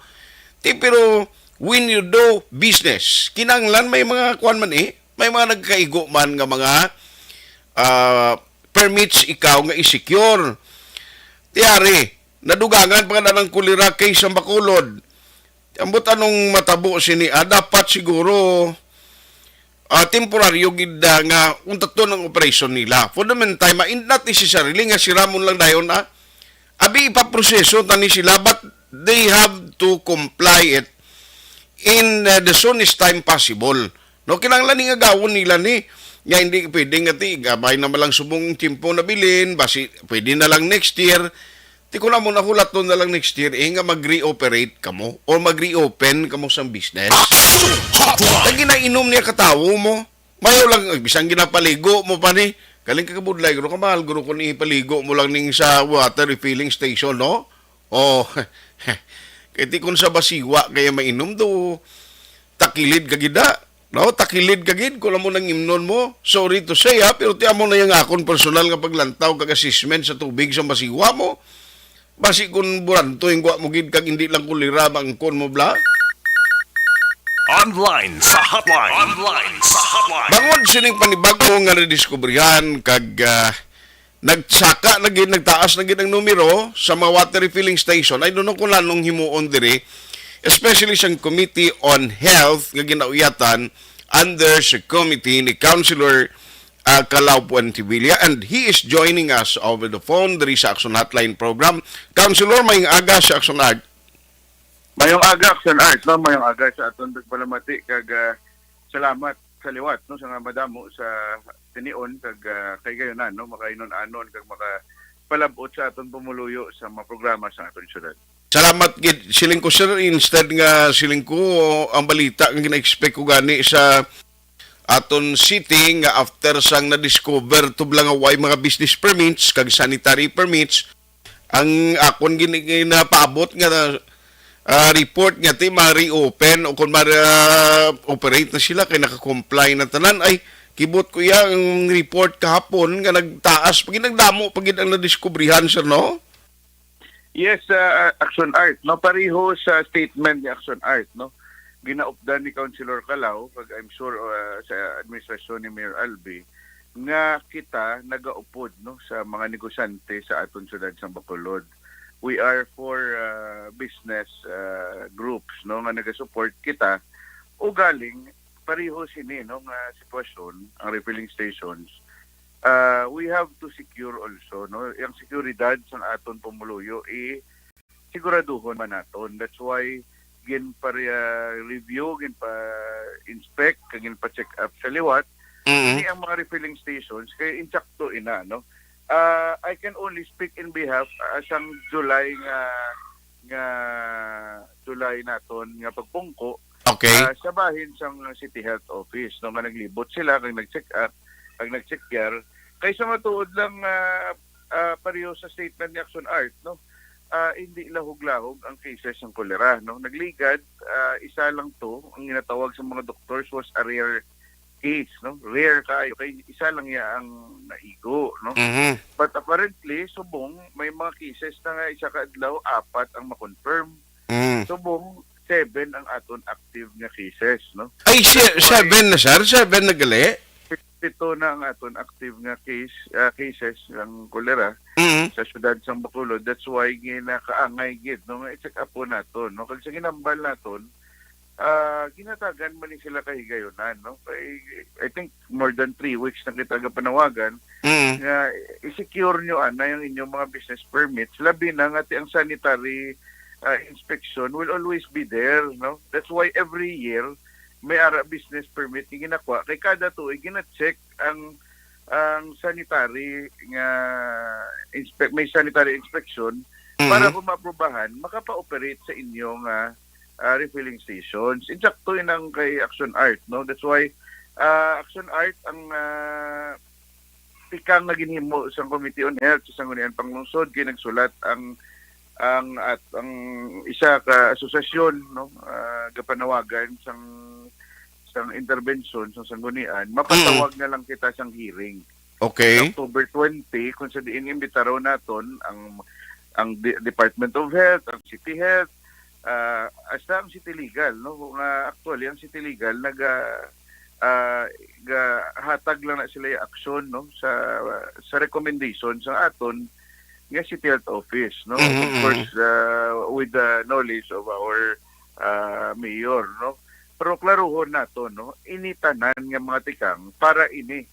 Ti, pero when you do business, kinahanglan may mga kuan man eh, may mga nagkaigo man nga mga, ah, permits ikaw nga i-secure. Ti ari, nadugangan pa nga ng cholera case sa Bacolod. Ambot anong matabo sini, ah, dapat siguro, ah, temporaryo gid, ah, nga untaton ang operasyon nila. For the meantime, ah, in-, not necessarily nga siramon lang dayon, ah. Abi, ipaproseso tani sila, but they have to comply it in, uh, the soonest time possible. No, kinahanglan ni nga gawon nila ni, nga hindi pwede nga ti, gamay na malang subong tiyempo na bilin, basi pwede na lang next year. Ti, kung amo na, hulaton na lang next year, eh, nga mag-reoperate kamo or mag-reopen kamo sang business. Action Hotline! Ang ginainom niya katawo mo, mayo lang, eh, bisan ginapaligo mo pa ni, kaling kakabudlay, guro ka mahal, guro, kung ipaligo mo lang ning sa water refilling station, no? Oh, kay ti kung sa basiwa kaya mainom do, takilid ka gid, ah. No, takilid ka gid kung amo nang imnon mo. Sorry to say, ha, pero ti amo na yung akon personal nga paglantaw kag assessment sa tubig sa basiwa mo. Basi kung buranto yung gwa mo gid kag hindi lang kulira maangkon mo, bla. Online sa hotline. Online sa hotline. Bangod sining panibago nga nadiskubrihan kag, ah, nagsaka na gid, nagtaas na gid ang numero sa mga water refilling station. I don't know kung anong himuon diri, especially sang Committee on Health nga ginauyatan under sa committee ni Councilor, ah, Calao Puentevilla, and he is joining us over the phone diri sa Action Hotline program. Councilor, mayong aga sa Action Art. Mayong aga, Action Art, no? Mayong aga sa aton pagpalamati kag, ah, salamat sa liwat, no, sa nga madamo sa tinion kag, ah, kay gayon na, no, makainon-anon kag makapalabot sa aton pumuluyo sa mga programa sa aton syudad. Salamat gid, siling ko, sir, instead nga siling ko ang balita nga gina-expect ko gani sa aton city nga after sang na-discover tubla nga way mga business permits kag sanitary permits, ang akon gin-, ginapaabot nga, ah, report nga ti ma-reopen o kung ma-, ah, operate na sila kay naka-comply na tanan. Ay, kibot ko iya ang report kahapon nga nagtaas pa gid, nagdamo pa gid ang nadiskubrihan, sir, no? Yes, uh, Action Art, no? Pareho sa statement ni Action Art, no? Ginaupdan ni Councilor Calao, kag I'm sure, uh, sa administrasyon ni Mayor Albi, nga kita nagaupod, no, sa mga negosyante sa aton syudad sang Bacolod. We are for, uh, business, uh, groups, no, nga nagasupport kita. Ugaling pareho sini, no, nga sitwasyon, ang refilling stations, uh, we have to secure also, no? Ang seguridad sang aton pumuluyo, i siguraduhon man naton. That's why ginpa-review, ginpa-inspect, kag ginpa-check up sa liwat. Mm. Ini ang mga refilling stations, kay insakto ina, no? Ah, I can only speak in behalf, ah, sang July nga, nga July naton nga pagpungko, Okay. ah, sa bahin sang City Health Office, no, nga naglibot sila, kag nag-check up, kag nag-check gear. Kay sa matuod lang, ah, ah, pareho sa statement ni Action Art, no, ah, hindi lahog-lahog ang cases ng kolera, no? Nagligad, ah, isa lang to ang ginatawag sa mga doctors was a rare case, no? Rare kaayo, kay isa lang iya ang naigo, no? Mhm. But apparently, subong may mga cases na nga isa ka adlaw, apat ang ma-confirm. Mm. Subong seven ang aton active nga cases, no? Ay, si-, That's why seven na, sir? Seven na gali? Pito na ang aton active nga case, ah, cases ng kolera Mm. sa siyudad sang Bacolod. That's why ginakaangay gid, no, nga i-check up po naton, no? Kag sa ginambal naton, ah, ginatagan man ni sila kahigayonan, no? Kay, I think more than three weeks na kita gapanawagan Mm. nga i-secure nyo anay ang inyong mga business permits, labi na nga ti ang sanitary, ah, inspection will always be there, no? That's why every year may ara business permit nga ginakuha kay kada tuig gina-check ang ang sanitary nga inspect may sanitary inspection Mm. para kung maaprubahan makapa-operate sa inyong ah, ah, refilling stations. Insakto inang kay Action Art, no? That's why ah, Action Art ang ah, tikang nga ginhimo sang Committee on Health sa Sangguniang Panglungsod kay nagsulat ang ang at ang isa ka asosasyon, no, ah, gapanawagan sang sang interbensyon sang Sanggunian, mapatawag na lang kita sang hearing. Okay. October twenty, kung sa diin imbitaron naton ang ang De- Department of Health, ang City Health, ah, hasta ang City Legal, no? Nga actually ang City Legal naga ah, gahatag lang na sila yung aksyon, no, sa sa recommendation sa aton nga City Health Office, no? Of Mhm, course, mhm. ah, with the knowledge of our ah, mayor, no? Pero klaruhon nato, no, ini tanan nga mga tikang para ini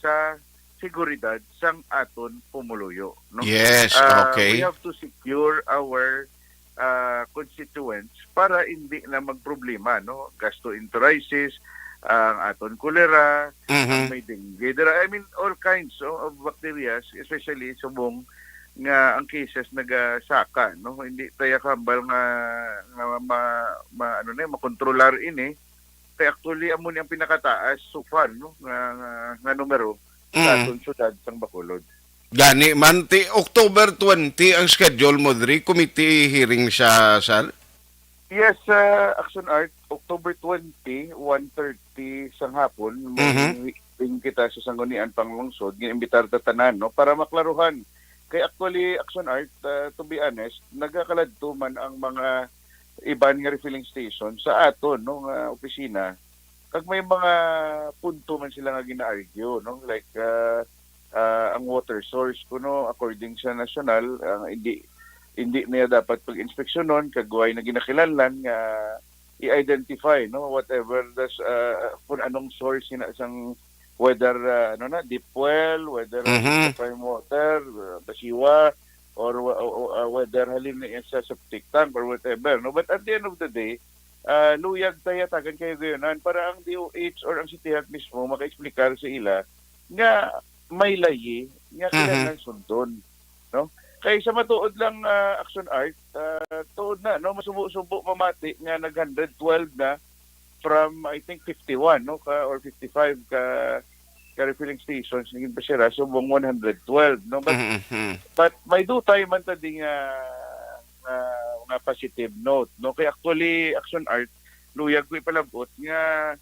sa seguridad sang aton pumuluyo, no? Yes, Ah, okay. We have to secure our ah, constituents para hindi na magproblema, no? Gastroenteritis, ang aton cholera, ang Mhm. may dengue. There are, I mean, all kinds of, of bacteria, especially subong nga ang cases nagasaka, no? Hindi tayo kahambal nga, nga ma, ma, ano na, makontrolar ini. Kay actually, amo ni ang pinakataas so far, no? Nga, nga, nga numero sa Mm. aton syudad sang Bacolod. Gani man, ti October twenty ang schedule mo diri, committee hearing siya, sir? Yes, uh, Action Art, October twenty, one thirty sang hapon, may Mhm. hearing kita sa Sanggunian Panglungsod, ginimbitar ta tanan, no, para maklaruhan. Kay actually, Action Art, uh, to be honest, nagakaladto man ang mga iban nga refilling station sa aton, no, nga opisina. Kag may mga punto man sila nga gina-argue, no? Like, ah, ah, ang water source kuno, according sa nasyonal, ah, hindi hindi niya dapat pag-inspeksyonon kag way na ginakilanlan nga i-identify, no, whatever the s- ah, kung anong source ina sang, whether, ah, ano na, deep well, whether Mhm. prime water, ah, basiwa, or wa- o- o, ah, whether halin na iya sa septic tank or whatever, no? But at the end of the day, ah, luyag ta yatagan kahigayonan para ang D O H or ang City Health mismo maka-explicar sa ila nga may layi nga Mm-hmm. kinahanglan sundon, no? Kay sa matuod lang, ah, Action Art, ah, tuod na, no, masubo-subo mamati nga nag hundred twelve na from, I think, fifty-one, no, ka, or fifty-five ka, ka refilling stations nga ginpasira subong one hundred twelve, no? But, Mm-hmm. but may dutay man ta di nga, nga, nga positive note, no? Kay actually, Action Art, luyag ko ipalabot nga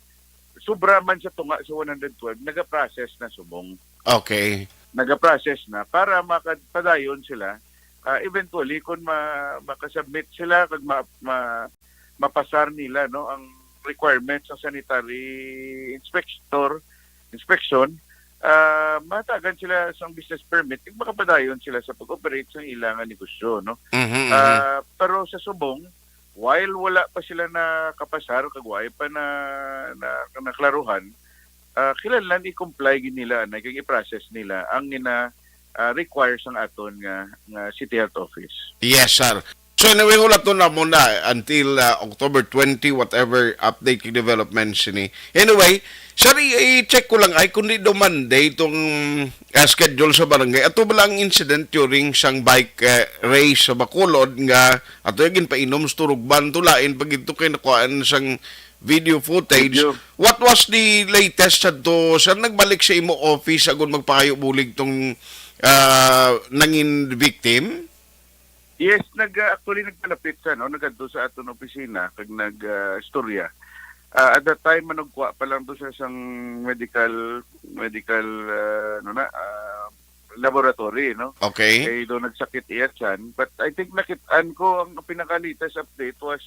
sobra man sa tunga sa one hundred twelve, nagaprocess na subong. Okay. Nagaprocess na para makapadayon sila. Ah, eventually, kung ma- makasubmit sila, kag ma- ma- mapasar nila, no, ang requirements sa sanitary inspector, inspection, ah, matagan sila sa business permit, kag makapadayon sila sa pag-operate sa ilang negosyo, no? Mhm, mhm. Ah, pero sa subong, while wala pa sila nakapasar, kag wala pa na, na, naklaruhan, ah, kinahanglan i-comply gid nila, anay, kag i-process nila ang gina, ah, require sang aton nga, nga City Health Office. Yes, sir. So anyway, hulaton na muna until, ah, October twenty, whatever update kag developments ini. Anyway, sir, i- i-check ko lang ay kung di daw Monday itong, ah, schedule sa barangay. Ato ba lang incident during sang bike, eh, race sa Bacolod nga ato yung ginpainom sa turugban, to lain pag ito kay nakuhaan sang video footage. Video. What was the latest sa to? Sir, nagbalik sa imo office agon magpahayo bulig tong, ah, nangin victim? Yes, nag ah, actually nagpalapit sa, no, nagadto sa aton opisina kag nag ah, istorya. Ah, at that time manugkwa pa lang to sa sang medical medical ah, ano na ah, laboratory, no? Okay. Kay do nagsakit iya tiyan. But I think nakit-an ko ang pinaka-latest update was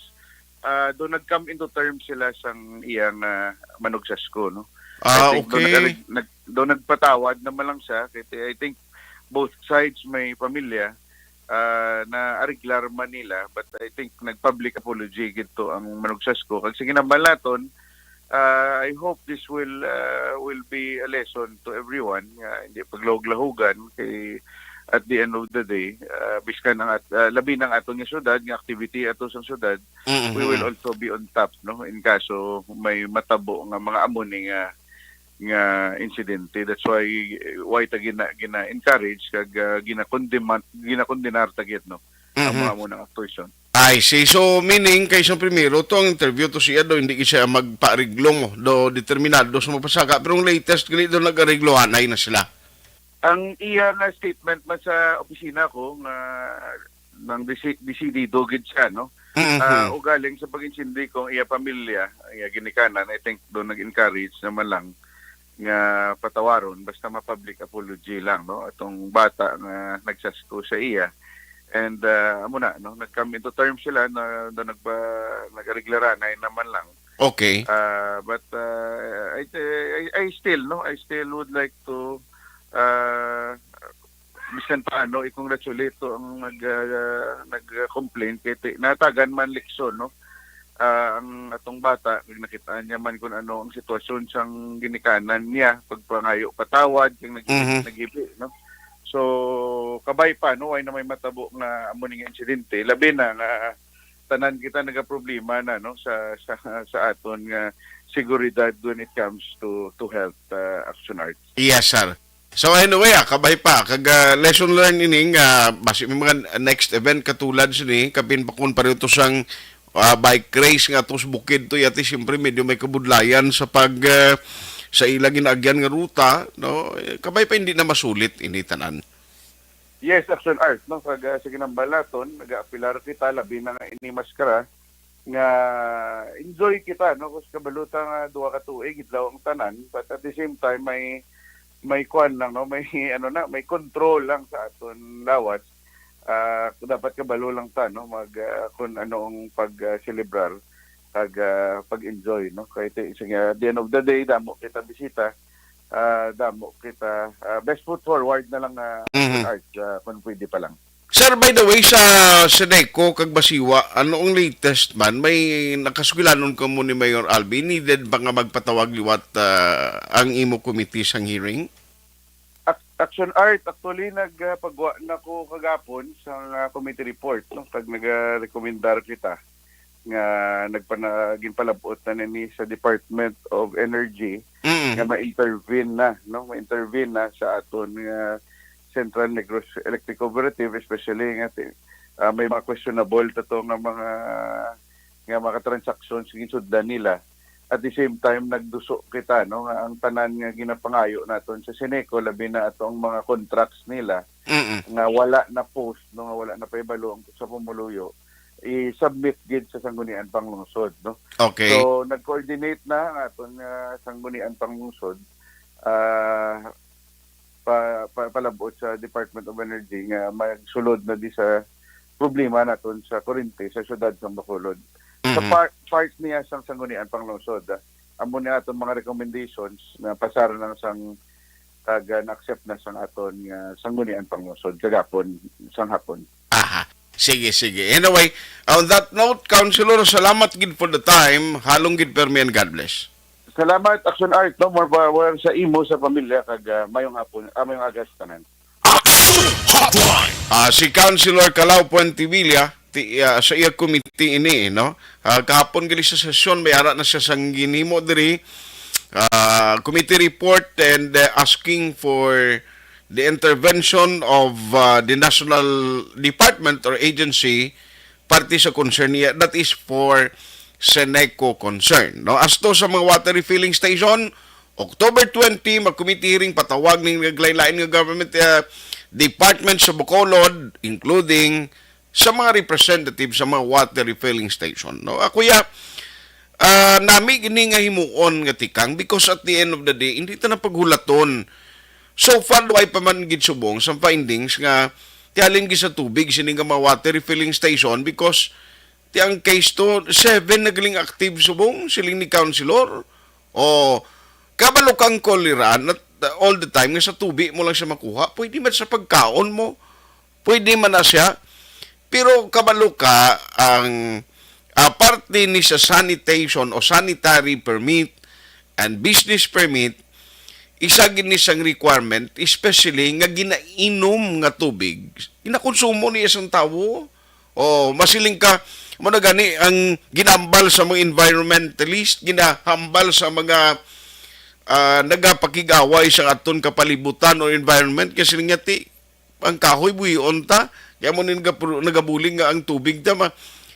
ah, do nag-come into terms sila sang iyang ah, manugsasko, no? I Ah, think do okay. nag-, nag-, do nagpatawad naman lang siya. Kay I think both sides may pamilya. ah, naariglar man nila, but I think nag-public apology gid to ang Manugsasko. Kag sa ginambalaton, ah, I hope this will, ah, will be a lesson to everyone nga hindi paglahugan kay at the end of the day, ah, biskan ang at-, ah, labi na ang aton nga syudad, nga activity ato sa syudad, we will also be on top, no, in kaso may matabo nga mga amo ni nga nga insidente. That's why, why ta gina-, gina-encourage kag, ah, ginakondiman-, ginakondenar ta gid, no, ang Mhm. mga amo nang actuation. I see. So, meaning, kay sa primero, to ang interview to siya do, hindi siya magpaariglo mo, do determinado sa magpasaka. Pero ang latest, gali do nag-ariglohanay na sila. Ang iya nga statement man sa opisina ko nga nang desi-, desidido gid siya, no? Mhm. Ah, ugaling sa pag-insindi kung iya pamilya, iya ginikanan, I think doon nag-encourage naman lang nga patawaron, basta ma-public apology lang, no? Atong bata nga nagsasko sa iya. And, ah, amo na, no? Nag-come into terms sila na, na nagpa-, nag-ariglaranay naman lang. Okay. Ah, but, ah, I, I, I still, no? I still would like to, ah, bisan paano, i-congratulate to ang nag, ah, nag-complain kay ti-, natagan man leksyon, no? Ah, ang atong bata, kag nakita niya man kung ano ang sitwasyon sang ginikanan niya, pagpangayo patawad, kag nag-, Mhm. naghibi, no? So, kabay pa, no? Way na may matabo nga amo ni nga insidente. Labi na nga tanan kita nagaproblema na, no, sa, sa, sa aton nga seguridad when it comes to, to health, ah, Action Arts. Yes, sir. So anyway, ah, kabay pa. Kag, ah, lesson learned ini nga basi may mga next event katulad sini, kapin pa kun pareho to sang, ah, bike race nga to sa bukid to, yati siyempre medyo may kabudlayan sa pag, ah, sa ila ginaagyan nga ruta, no? Eh, kabay pa hindi na masulit ini tanan. Yes, Action Art, no? Kag, ah, sa ginambalaton, nagaapilar kita, labi na nga ini maskara, nga enjoy kita, no? Kasi kabalo ta nga duha ka tuig, idlaw ang tanan, but at the same time, may, may kuwan lang, no? May, ano na, may control lang sa aton lawas. Ah, dapat kabalo lang ta, no? Mag, ah, kung ano ang pag, ah, selebrar, kag, ah, pag-enjoy, no? Kay ti-, sige, at the end of the day, damo kita bisita, ah, damo kita, ah, best foot forward na lang, ah, Mhm. Art, ah, kung pwede pa lang. Sir, by the way, sa Seneco kag Basiwa, ano ang latest man? May nakasugilanon kamo ni Mayor Albi? Needed ba nga magpatawag liwat, ah, ang imo committee sang hearing? Ac-, Action Art, actually, nagpagwa na ko kagapon sa, ah, committee report, no? Kag nagarekomendar kita nga nagpana-, ginpalabot na nini sa Department of Energy Mm. nga ma-intervene na, no? Ma-intervene na sa aton nga Central Negros Electric Cooperative, especially nga ti-, ah, may mga questionable ta to nga mga, nga mga transactions nga ginsudlan nila. At the same time, nagduso kita, no, nga ang tanan nga ginapangayo naton sa Seneco, labi na ato ang mga contracts nila Mm. nga wala na post, no, nga wala na pahibalo ang sa pumuluyo, i-submit gid sa Sangguniang Panglungsod, no? Okay. So, nag-coordinate na ang aton nga Sangguniang Panglungsod, ah, pa, pa, palabot sa Department of Energy nga magsulod na di sa problema naton sa kurente sa siyudad sa Bacolod. Sa Mhm. par-, part niya sang Sangguniang Panglungsod, ah, amo ni aton mga recommendations na pasar na sang kag, ah, na-accept na sang aton nga Sangguniang Panglungsod kagapon sang hapon. Aha. Sige, sige. Anyway, on that note, Councilor, salamat gid for the time. Halong gid permi and God bless. Salamat, Action Art, no? More power sa imo, sa pamilya, kag, ah, mayong hapon, ah, mayong aga sa tanan. Action Hotline. Ah, si Councilor Calao Puentevilla, ti-, ah, sa iya committee ini, no? Ah, kahapon gali sa sesyon, may ara na siya sang ginhimo diri. Ah, committee report and, uh, asking for the intervention of, uh, the national department or agency parte sa concern niya, that is for Seneco concern, no? As to sa mga water refilling station, October twenty, mag-committee hearing, patawag ning naglain-lain nga government, uh, department sa Bacolod, including sa mga representative sa mga water refilling station, no? Ako ya, ah, nami gini nga himuon nga tikang because at the end of the day, hindi ta na paghulaton. So far, way pa man gid subong sa findings nga tihalin gid sa tubig sini nga mga water refilling station because ti ang case to, seven na galing active subong, siling ni Councilor. O, kabalo kang cholera, not all the time, nga sa tubi mo lang siya makuha, pwede man sa pagkaon mo. Pwede man na siya, pero kabalo ka ang, ah, parte ni sa sanitation o sanitary permit and business permit, isa gid ni sang requirement, especially nga ginainom nga tubig, ginakonsumo niya sang tawo. O, masiling ka, mo na gani ang ginambal sa mga environmentalist, ginahambal sa mga, ah, nagapakig-away sa aton kapalibutan o environment, kasi nga ti, ang kahoy buhion ta, kaya mo ni nagapro-, nagabuling nga ang tubig ta ma-,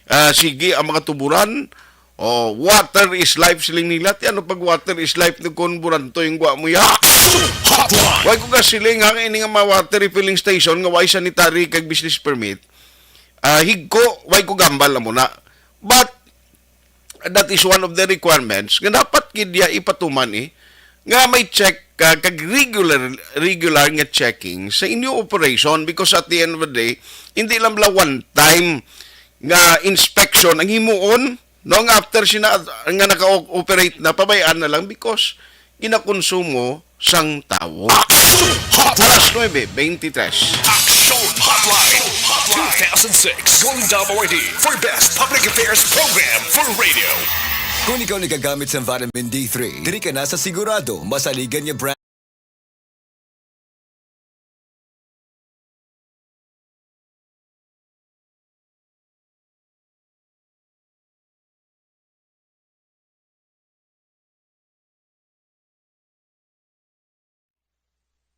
ah, sige ang mga tuburan. Oh, water is life, siling nila. Ti ano pag water is life, no, kung burantoy ang gwa mo ya? Hotline! Why ko ka siling, ha, ini nga mga water refilling station nga why sanitary kag business permit? Ah, higko, why ko gambal na muna? But that is one of the requirements nga dapat gid ya ipatuman, eh, nga may check, ah, kag regular, regular nga checking sa inyo operation, because at the end of the day, hindi lang bala one time nga inspection ang himuon, no, nga after sina nga naka-operate na, pabayaan na lang because ginakonsumo sang tawo. Action Hotline! Alas nuebe beintitres. Action Hotline two thousand six Golden Dome Awardee for Best Public Affairs Program for Radio. Kung ikaw nagagamit sa vitamin D three, diri ka na sa sigurado masaligan nga brand.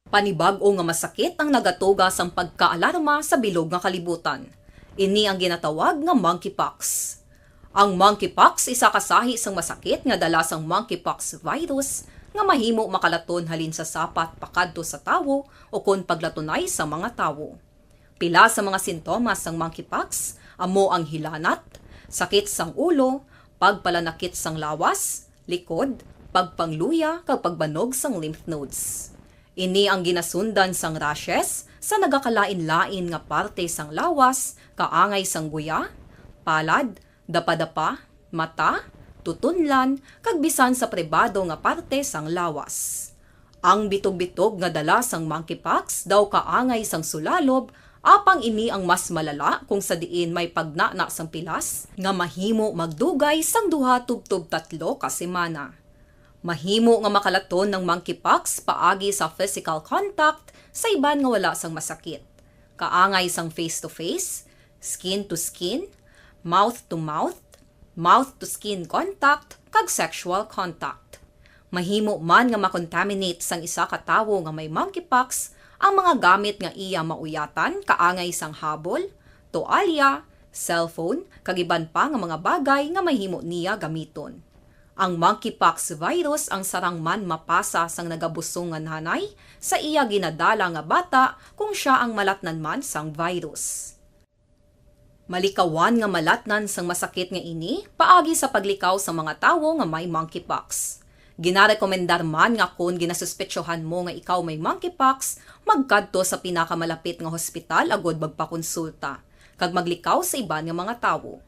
Panibag-o nga masakit ang nagatuga sang pagkaalarma sa bilog nga kalibutan. Ini ang ginatawag nga monkeypox. Ang monkeypox isa ka sahi sang masakit nga dala sang monkeypox virus nga mahimo makalaton halin sa sapat pakadto sa tawo ukon paglatunay sa mga tawo. Pila sa mga sintomas sang monkeypox amo ang hilanat, sakit sang ulo, pagpalanakit sang lawas, likod, pagpangluya, kag pagbanog sang lymph nodes. Ini ang ginasundan sang rashes sa nagakalain-lain nga parte sang lawas, kaangay sang guya, palad, dapadapa, mata, tutunlan, kag bisan sa pribado nga parte sang lawas. Ang bitog-bitog nga dala sang monkeypox daw kaangay sang sulalob, apang ini ang mas malala kung sa diin may pagnana sang pilas nga mahimo magdugay sang duha tubtob tatlo ka semana. Mahimo nga makalaton ang monkeypox paagi sa physical contact sa iban nga wala sang masakit, kaangay sang face-to-face, skin-to-skin, mouth-to-mouth, mouth-to-skin contact, kag sexual contact. Mahimo man nga makontaminate sang isa ka tawo nga may monkeypox ang mga gamit nga iya mauyatan, kaangay sang habol, toalya, cellphone, kag iban pa nga mga bagay nga mahimo niya gamiton. Ang monkeypox virus ang sarang man mapasa sang nagabusong nga nanay sa iya ginadala nga bata kung sia ang malatnan man sang virus. Malikawan nga malatnan sang masakit nga ini paagi sa paglikaw sa mga tawo nga may monkeypox. Ginarekomendar man nga kon ginasuspetsohan mo nga ikaw may monkeypox, magkadto sa pinakamalapit nga hospital agud magpakonsulta, kag maglikaw sa iban nga mga tawo.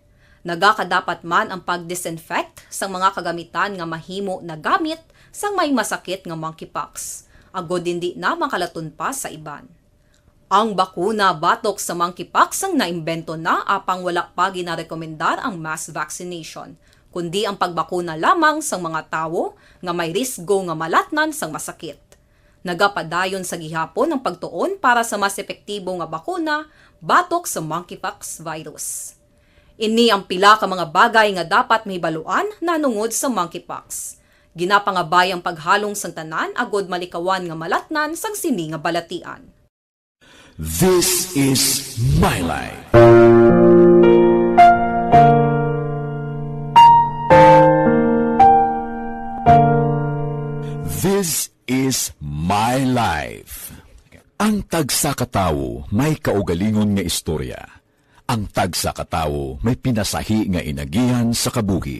Nagakadapat man ang pag-disinfect sang mga kagamitan nga mahimo nagamit sang may masakit nga monkeypox, agud indi na makalaton pa sa iban. Ang bakuna batok sa monkeypox ang naimbento na, apang wala pa ginarekomendar ang mass vaccination, kundi ang pagbakuna lamang sang mga tawo nga may risgo nga malatnan sang masakit. Nagapadayon sa gihapon ang pagtuon para sa mas epektibo nga bakuna batok sa monkeypox virus. Ini ang pila ka mga bagay nga dapat mahibaluan nahanungod sa monkeypox. Ginapangabay ang paghalong sang tanan agud malikawan nga malatnan sang sini nga balatian. This is My Life. This is My Life. Ang tagsa ka tawo may kaugalingon nga istorya. Ang tagsa ka tawo may pinasahi nga inagihan sa kabuhi.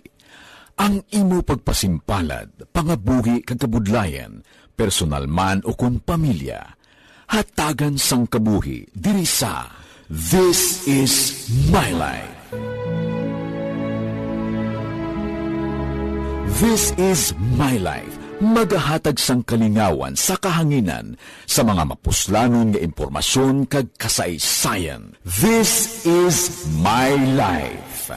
Ang imo pagpasimpalad, pangabuhi kag kabudlayan, personal man ukon pamilya, hatagan sang kabuhi diri sa This is My Life. This is My Life, Magahatag sang kalingawan sa kahanginan sa mga mapuslanon nga impormasyon kag kasaysayan. This is My Life.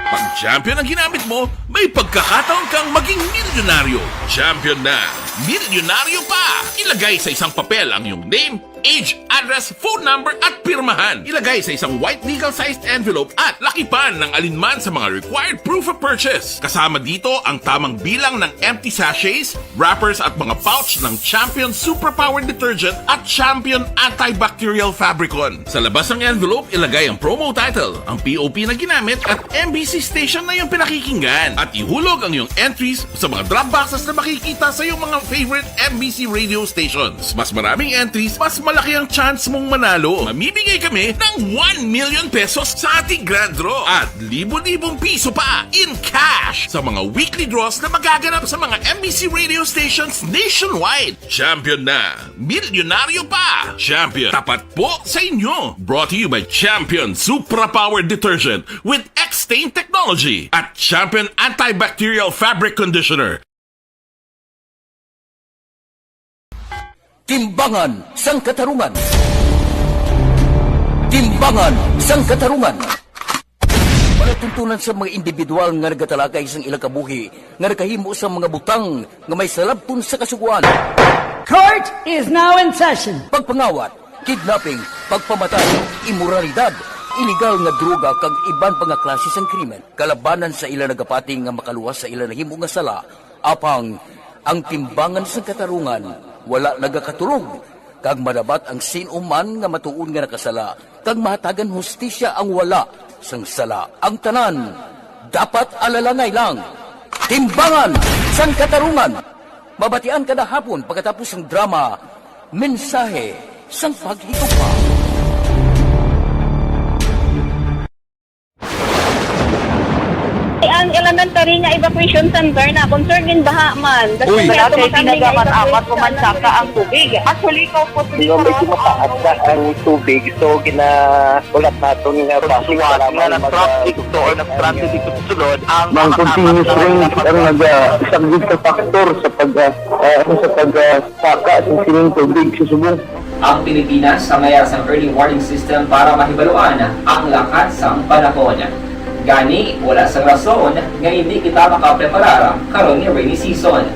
Pag champion ang ginamit mo, may pagkakataon kang maging milyonaryo. Champion na, milyonaryo pa! Ilagay sa isang papel ang iyong name, age, address, phone number, at pirmahan. Ilagay sa isang white legal-sized envelope at lakipan ng alinman sa mga required proof of purchase. Kasama dito ang tamang bilang ng empty sachets, wrappers, at mga pouch ng Champion Suprapower Detergent at Champion Antibacterial Fabricon. Sa labas ng envelope, ilagay ang promo title, ang P O P na ginamit, at M B C station na iyong pinakikinggan. At ihulog ang iyong entries sa mga drop boxes na makikita sa iyong mga favorite M B C radio stations. Mas maraming entries, mas malaki ang chance mong manalo. Mamimigay kami ng one million pesos sa ating grand draw at libo-libong piso pa in cash sa mga weekly draws na magaganap sa mga M B C radio stations nationwide. Champion na! Milyonaryo pa! Champion, tapat po sa inyo! Brought to you by Champion Supra Power Detergent with X-Stain Technology at Champion Antibacterial Fabric Conditioner. Timbangan sang Katarungan. Timbangan sang Katarungan. Palatuntunan sa mga individual nga nagatalakay sang ilang kabuhi nga nakahimo sa mga butang nga may salabton sa Kasugoan. Court is now in session. Pagpangawat, kidnapping, pagpamatay, imoralidad, iligal nga droga kag iban pa nga klase sang krimen kalabanan sa ila nagapati nga makaluwas sa ila nahimo nga sala. Apang ang timbangan sang katarungan wala nagakatulog, kag madabat ang sin-o man nga matuod nga nakasala, kag mahatagan hustisya ang wala sang sala. Ang tanan dapat alalangay lang. Timbangan sang Katarungan. Mabatian kada hapon pagkatapos sang drama, Mensahe sang Paghigugma. Ang elementary nga evacuation center na concern in baha man. Uy. Wala kay pinagamat-amat, pumansaka ang tubig. Actually, ikaw po, Hindi, medyo mataas na ang tubig. So, gina-, ulat naton nga bus, kailangan mag-, traffic to or nag-transit dito sa sulod ang mga continuous rain ang nag-, ah, isang big factor sa pag, ah, ah, ano, sa pag, ah, saka sa sining tubig sa subong. Ang Pilipinas sa mayar sang early warning system para mahibaluan ang lakat sang panahon. Gani, wala sang rason nga hindi kita makapreparar karon nga rainy season.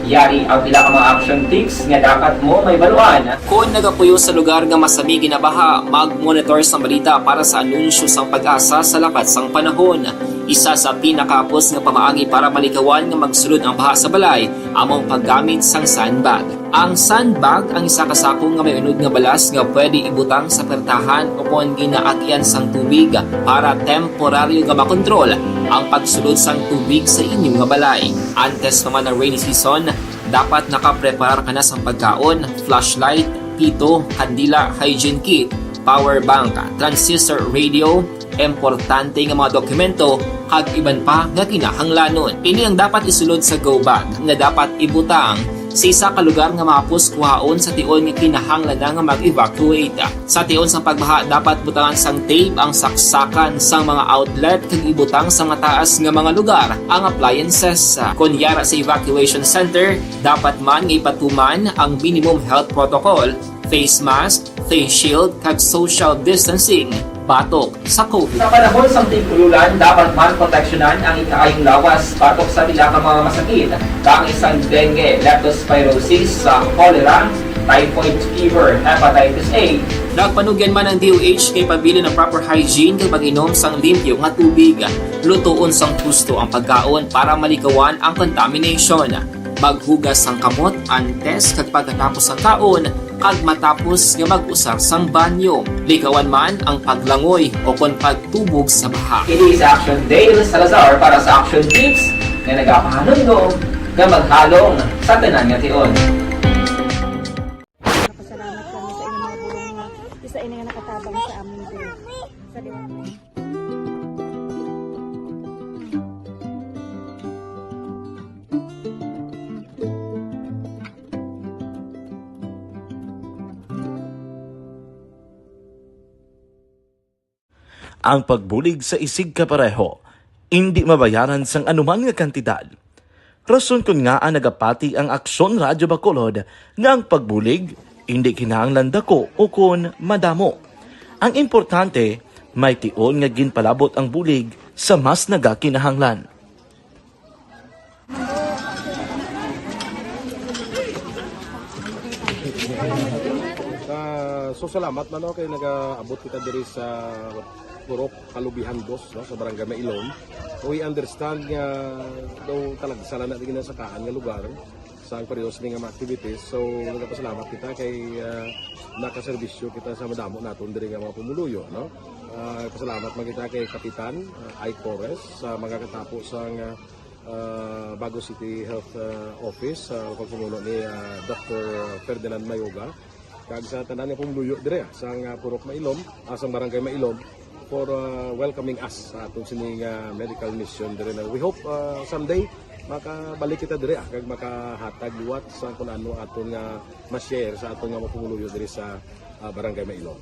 Yari ang pila ka mga action tips nga dapat mo mahibaluan. Kon nagapuyo sa lugar nga masami ginabaha, mag-monitor sang balita para sa anunsyo sang PAGASA sa lakat sang panahon. Isa sa pinakahapos nga pamaagi para malikawan nga magsulod ang baha sa balay amo ang paggamit sang sandbag. Ang sandbag ang isa ka sako nga may unod nga balas nga pwede ibutang sa pertahan o kon ginaagian sang tubig para temporaryo nga makontrol ang pagsulod sang tubig sa inyo nga balay. Antes pa man ang rainy season, dapat nakapreparar ka na sang pagkaon, flashlight, pito, kandila, hygiene kit, power bank, transistor radio, importante nga mga dokumento, kag iban pa nga kinahanglanon. Ini ang dapat isulod sa go bag nga dapat ibutang sa isa ka lugar nga mahapos kuhaon sa tion nga kinahanglan na nga mag-evacuate. Sa tion sang pagbaha, dapat butangan sang tape ang saksakan sang mga outlet kag ibutang sa mataas nga mga lugar ang appliances. Kon yara sa evacuation center, dapat man nga ipatuman ang minimum health protocol, face mask, face shield, kag social distancing batok sa COVID. Sa panahon sang tig-ululan, dapat man proteksyonan ang ikaayong lawas batok sa pila ka mga masakit, kaangay sang dengue, leptospirosis, sa cholera, typhoid fever, hepatitis A. Nagpanugyan man ang D O H nga ipabilin ang proper hygiene kag pag-inom sang limpyo nga tubig. Lutoon sang husto ang pagkaon para malikawan ang contamination. Maghugas sang kamot antes kag pagkatapos sang kaon, kag matapos nga mag-usar sang banyo. Likawan man ang paglangoy o kon pagtubog sa baha. Ini si Action Dale Salazar para sa Action Tips nga nagapahanumdom nga maghalong sa tanan nga tion. Nagpasalamat kami sa inyong mga pulong nga isa ini nga nakatabang sa amin diri. Salamat. Ang pagbulig sa isigkapareho, indi mabayaran sang anuman nga kantidad. Rason kon ngaa nagapati ang Aksyon Radyo Bacolod nga ang pagbulig indi kinahanglan dako o kon madamo. Ang importante, may tion nga ginpalabot ang bulig sa mas nagakinahanglan. Ah, so salamat man, no, kay nagaabot kita diri sa Purok Kalubihan Dos, no, sa Barangay Mailom. We understand nga daw talagsa lang na di ginasakaan nga lugar sa ang pareho sini nga mga activities. So, nagapasalamat kita kay, ah, nakaserbisyo kita sa madamo naton diri nga mga pumuluyo, no? Ah, pasalamat man kita kay Kapitan, ah, Ike Torres sa mga katapo sang, ah, ah, Bago City Health, ah, Office, sa pagpamuno ni, ah, Doctor Ferdinand Mayoga, kag sa tanan nga pumuluyo dire, ah, sang, ah, Purok Mailom, ah, sang Barangay Mailom, for, ah, welcoming us sa aton sini nga medical mission dire na. We hope, ah, someday makabalik kita dire, ah, kag makahatag liwat sa kun ano aton nga ma-share sa aton nga mga pumuluyo dire sa, ah, Barangay Mailom.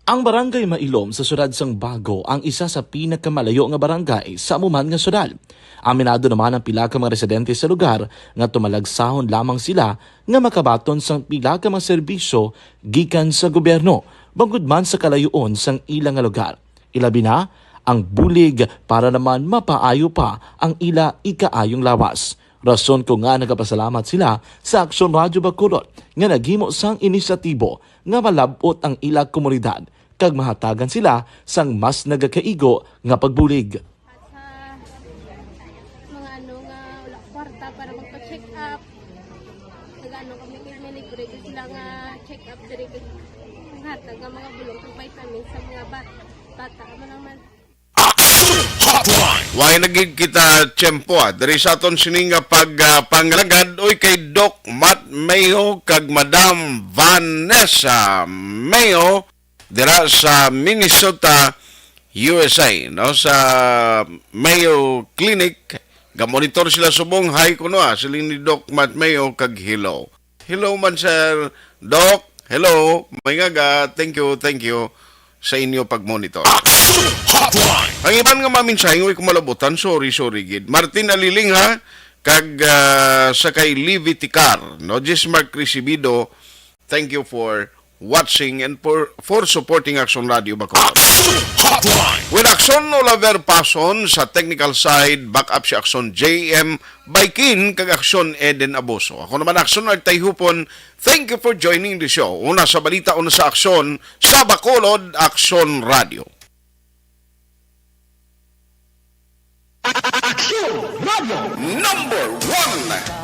Ang Barangay Mailom sa siyudad sang Bago ang isa sa pinakamalayo nga barangay sa amo man nga siyudad. Aminado naman ang pila ka mga residente sa lugar nga tumalagsahon lamang sila nga makabaton sang pila ka mga serbisyo gikan sa gobyerno, bangod man sa kalayoon sang ila nga lugar. Ilabi na ang bulig para naman mapaayo pa ang ila ikaayong lawas. Rason ko nga nagapasalamat sila sa Aksyon Radyo Bacolod nga naghimo sang inisyatibo nga malab-ot ang ila komunidad kag mahatagan sila sang mas nagakaigo nga pagbulig. Sa mga ano nga wala kwarta para magpa-check up, nag-ano kami kay may libre gyud sila nga check up diri, kay hatag nga mga bulong kag vitamins sa mga ba-, bata. Amo lang man. Action Hotline. Way na gid kita tiyempo, ah, diri sa aton sini nga pag, ah, pangalagad, oy, kay Doc Matt Mayo kag Madam Vanessa Mayo dira sa Minnesota, U S A, no, sa Mayo Clinic. Gamonitor sila subong. Hi kuno, ah, siling ni Doc Matt Mayo kag hello. Hello man, Sir Doc. Hello. May nga ga. Thank you, thank you sa inyo pag-monitor. Action Hotline. Ang iban nga mga mensahe nga ko malabutan, sorry, sorry gid. Martin Aliling, ha, kag, ah, sa kay Livy Ticar, no? Gismark Recibido, thank you for watching and for, for supporting Action Radio Bacolod. Action Hotline. With Action Oliver Pason sa technical side, back up si Action J M Baikin kag Aksyon Eden Abuso. Ako naman, Aksyon Artay Hupon. Thank you for joining the show. Una sa balita, una sa aksyon, sa Bacolod, Aksyon Radio. Aksyon Radio. Number one.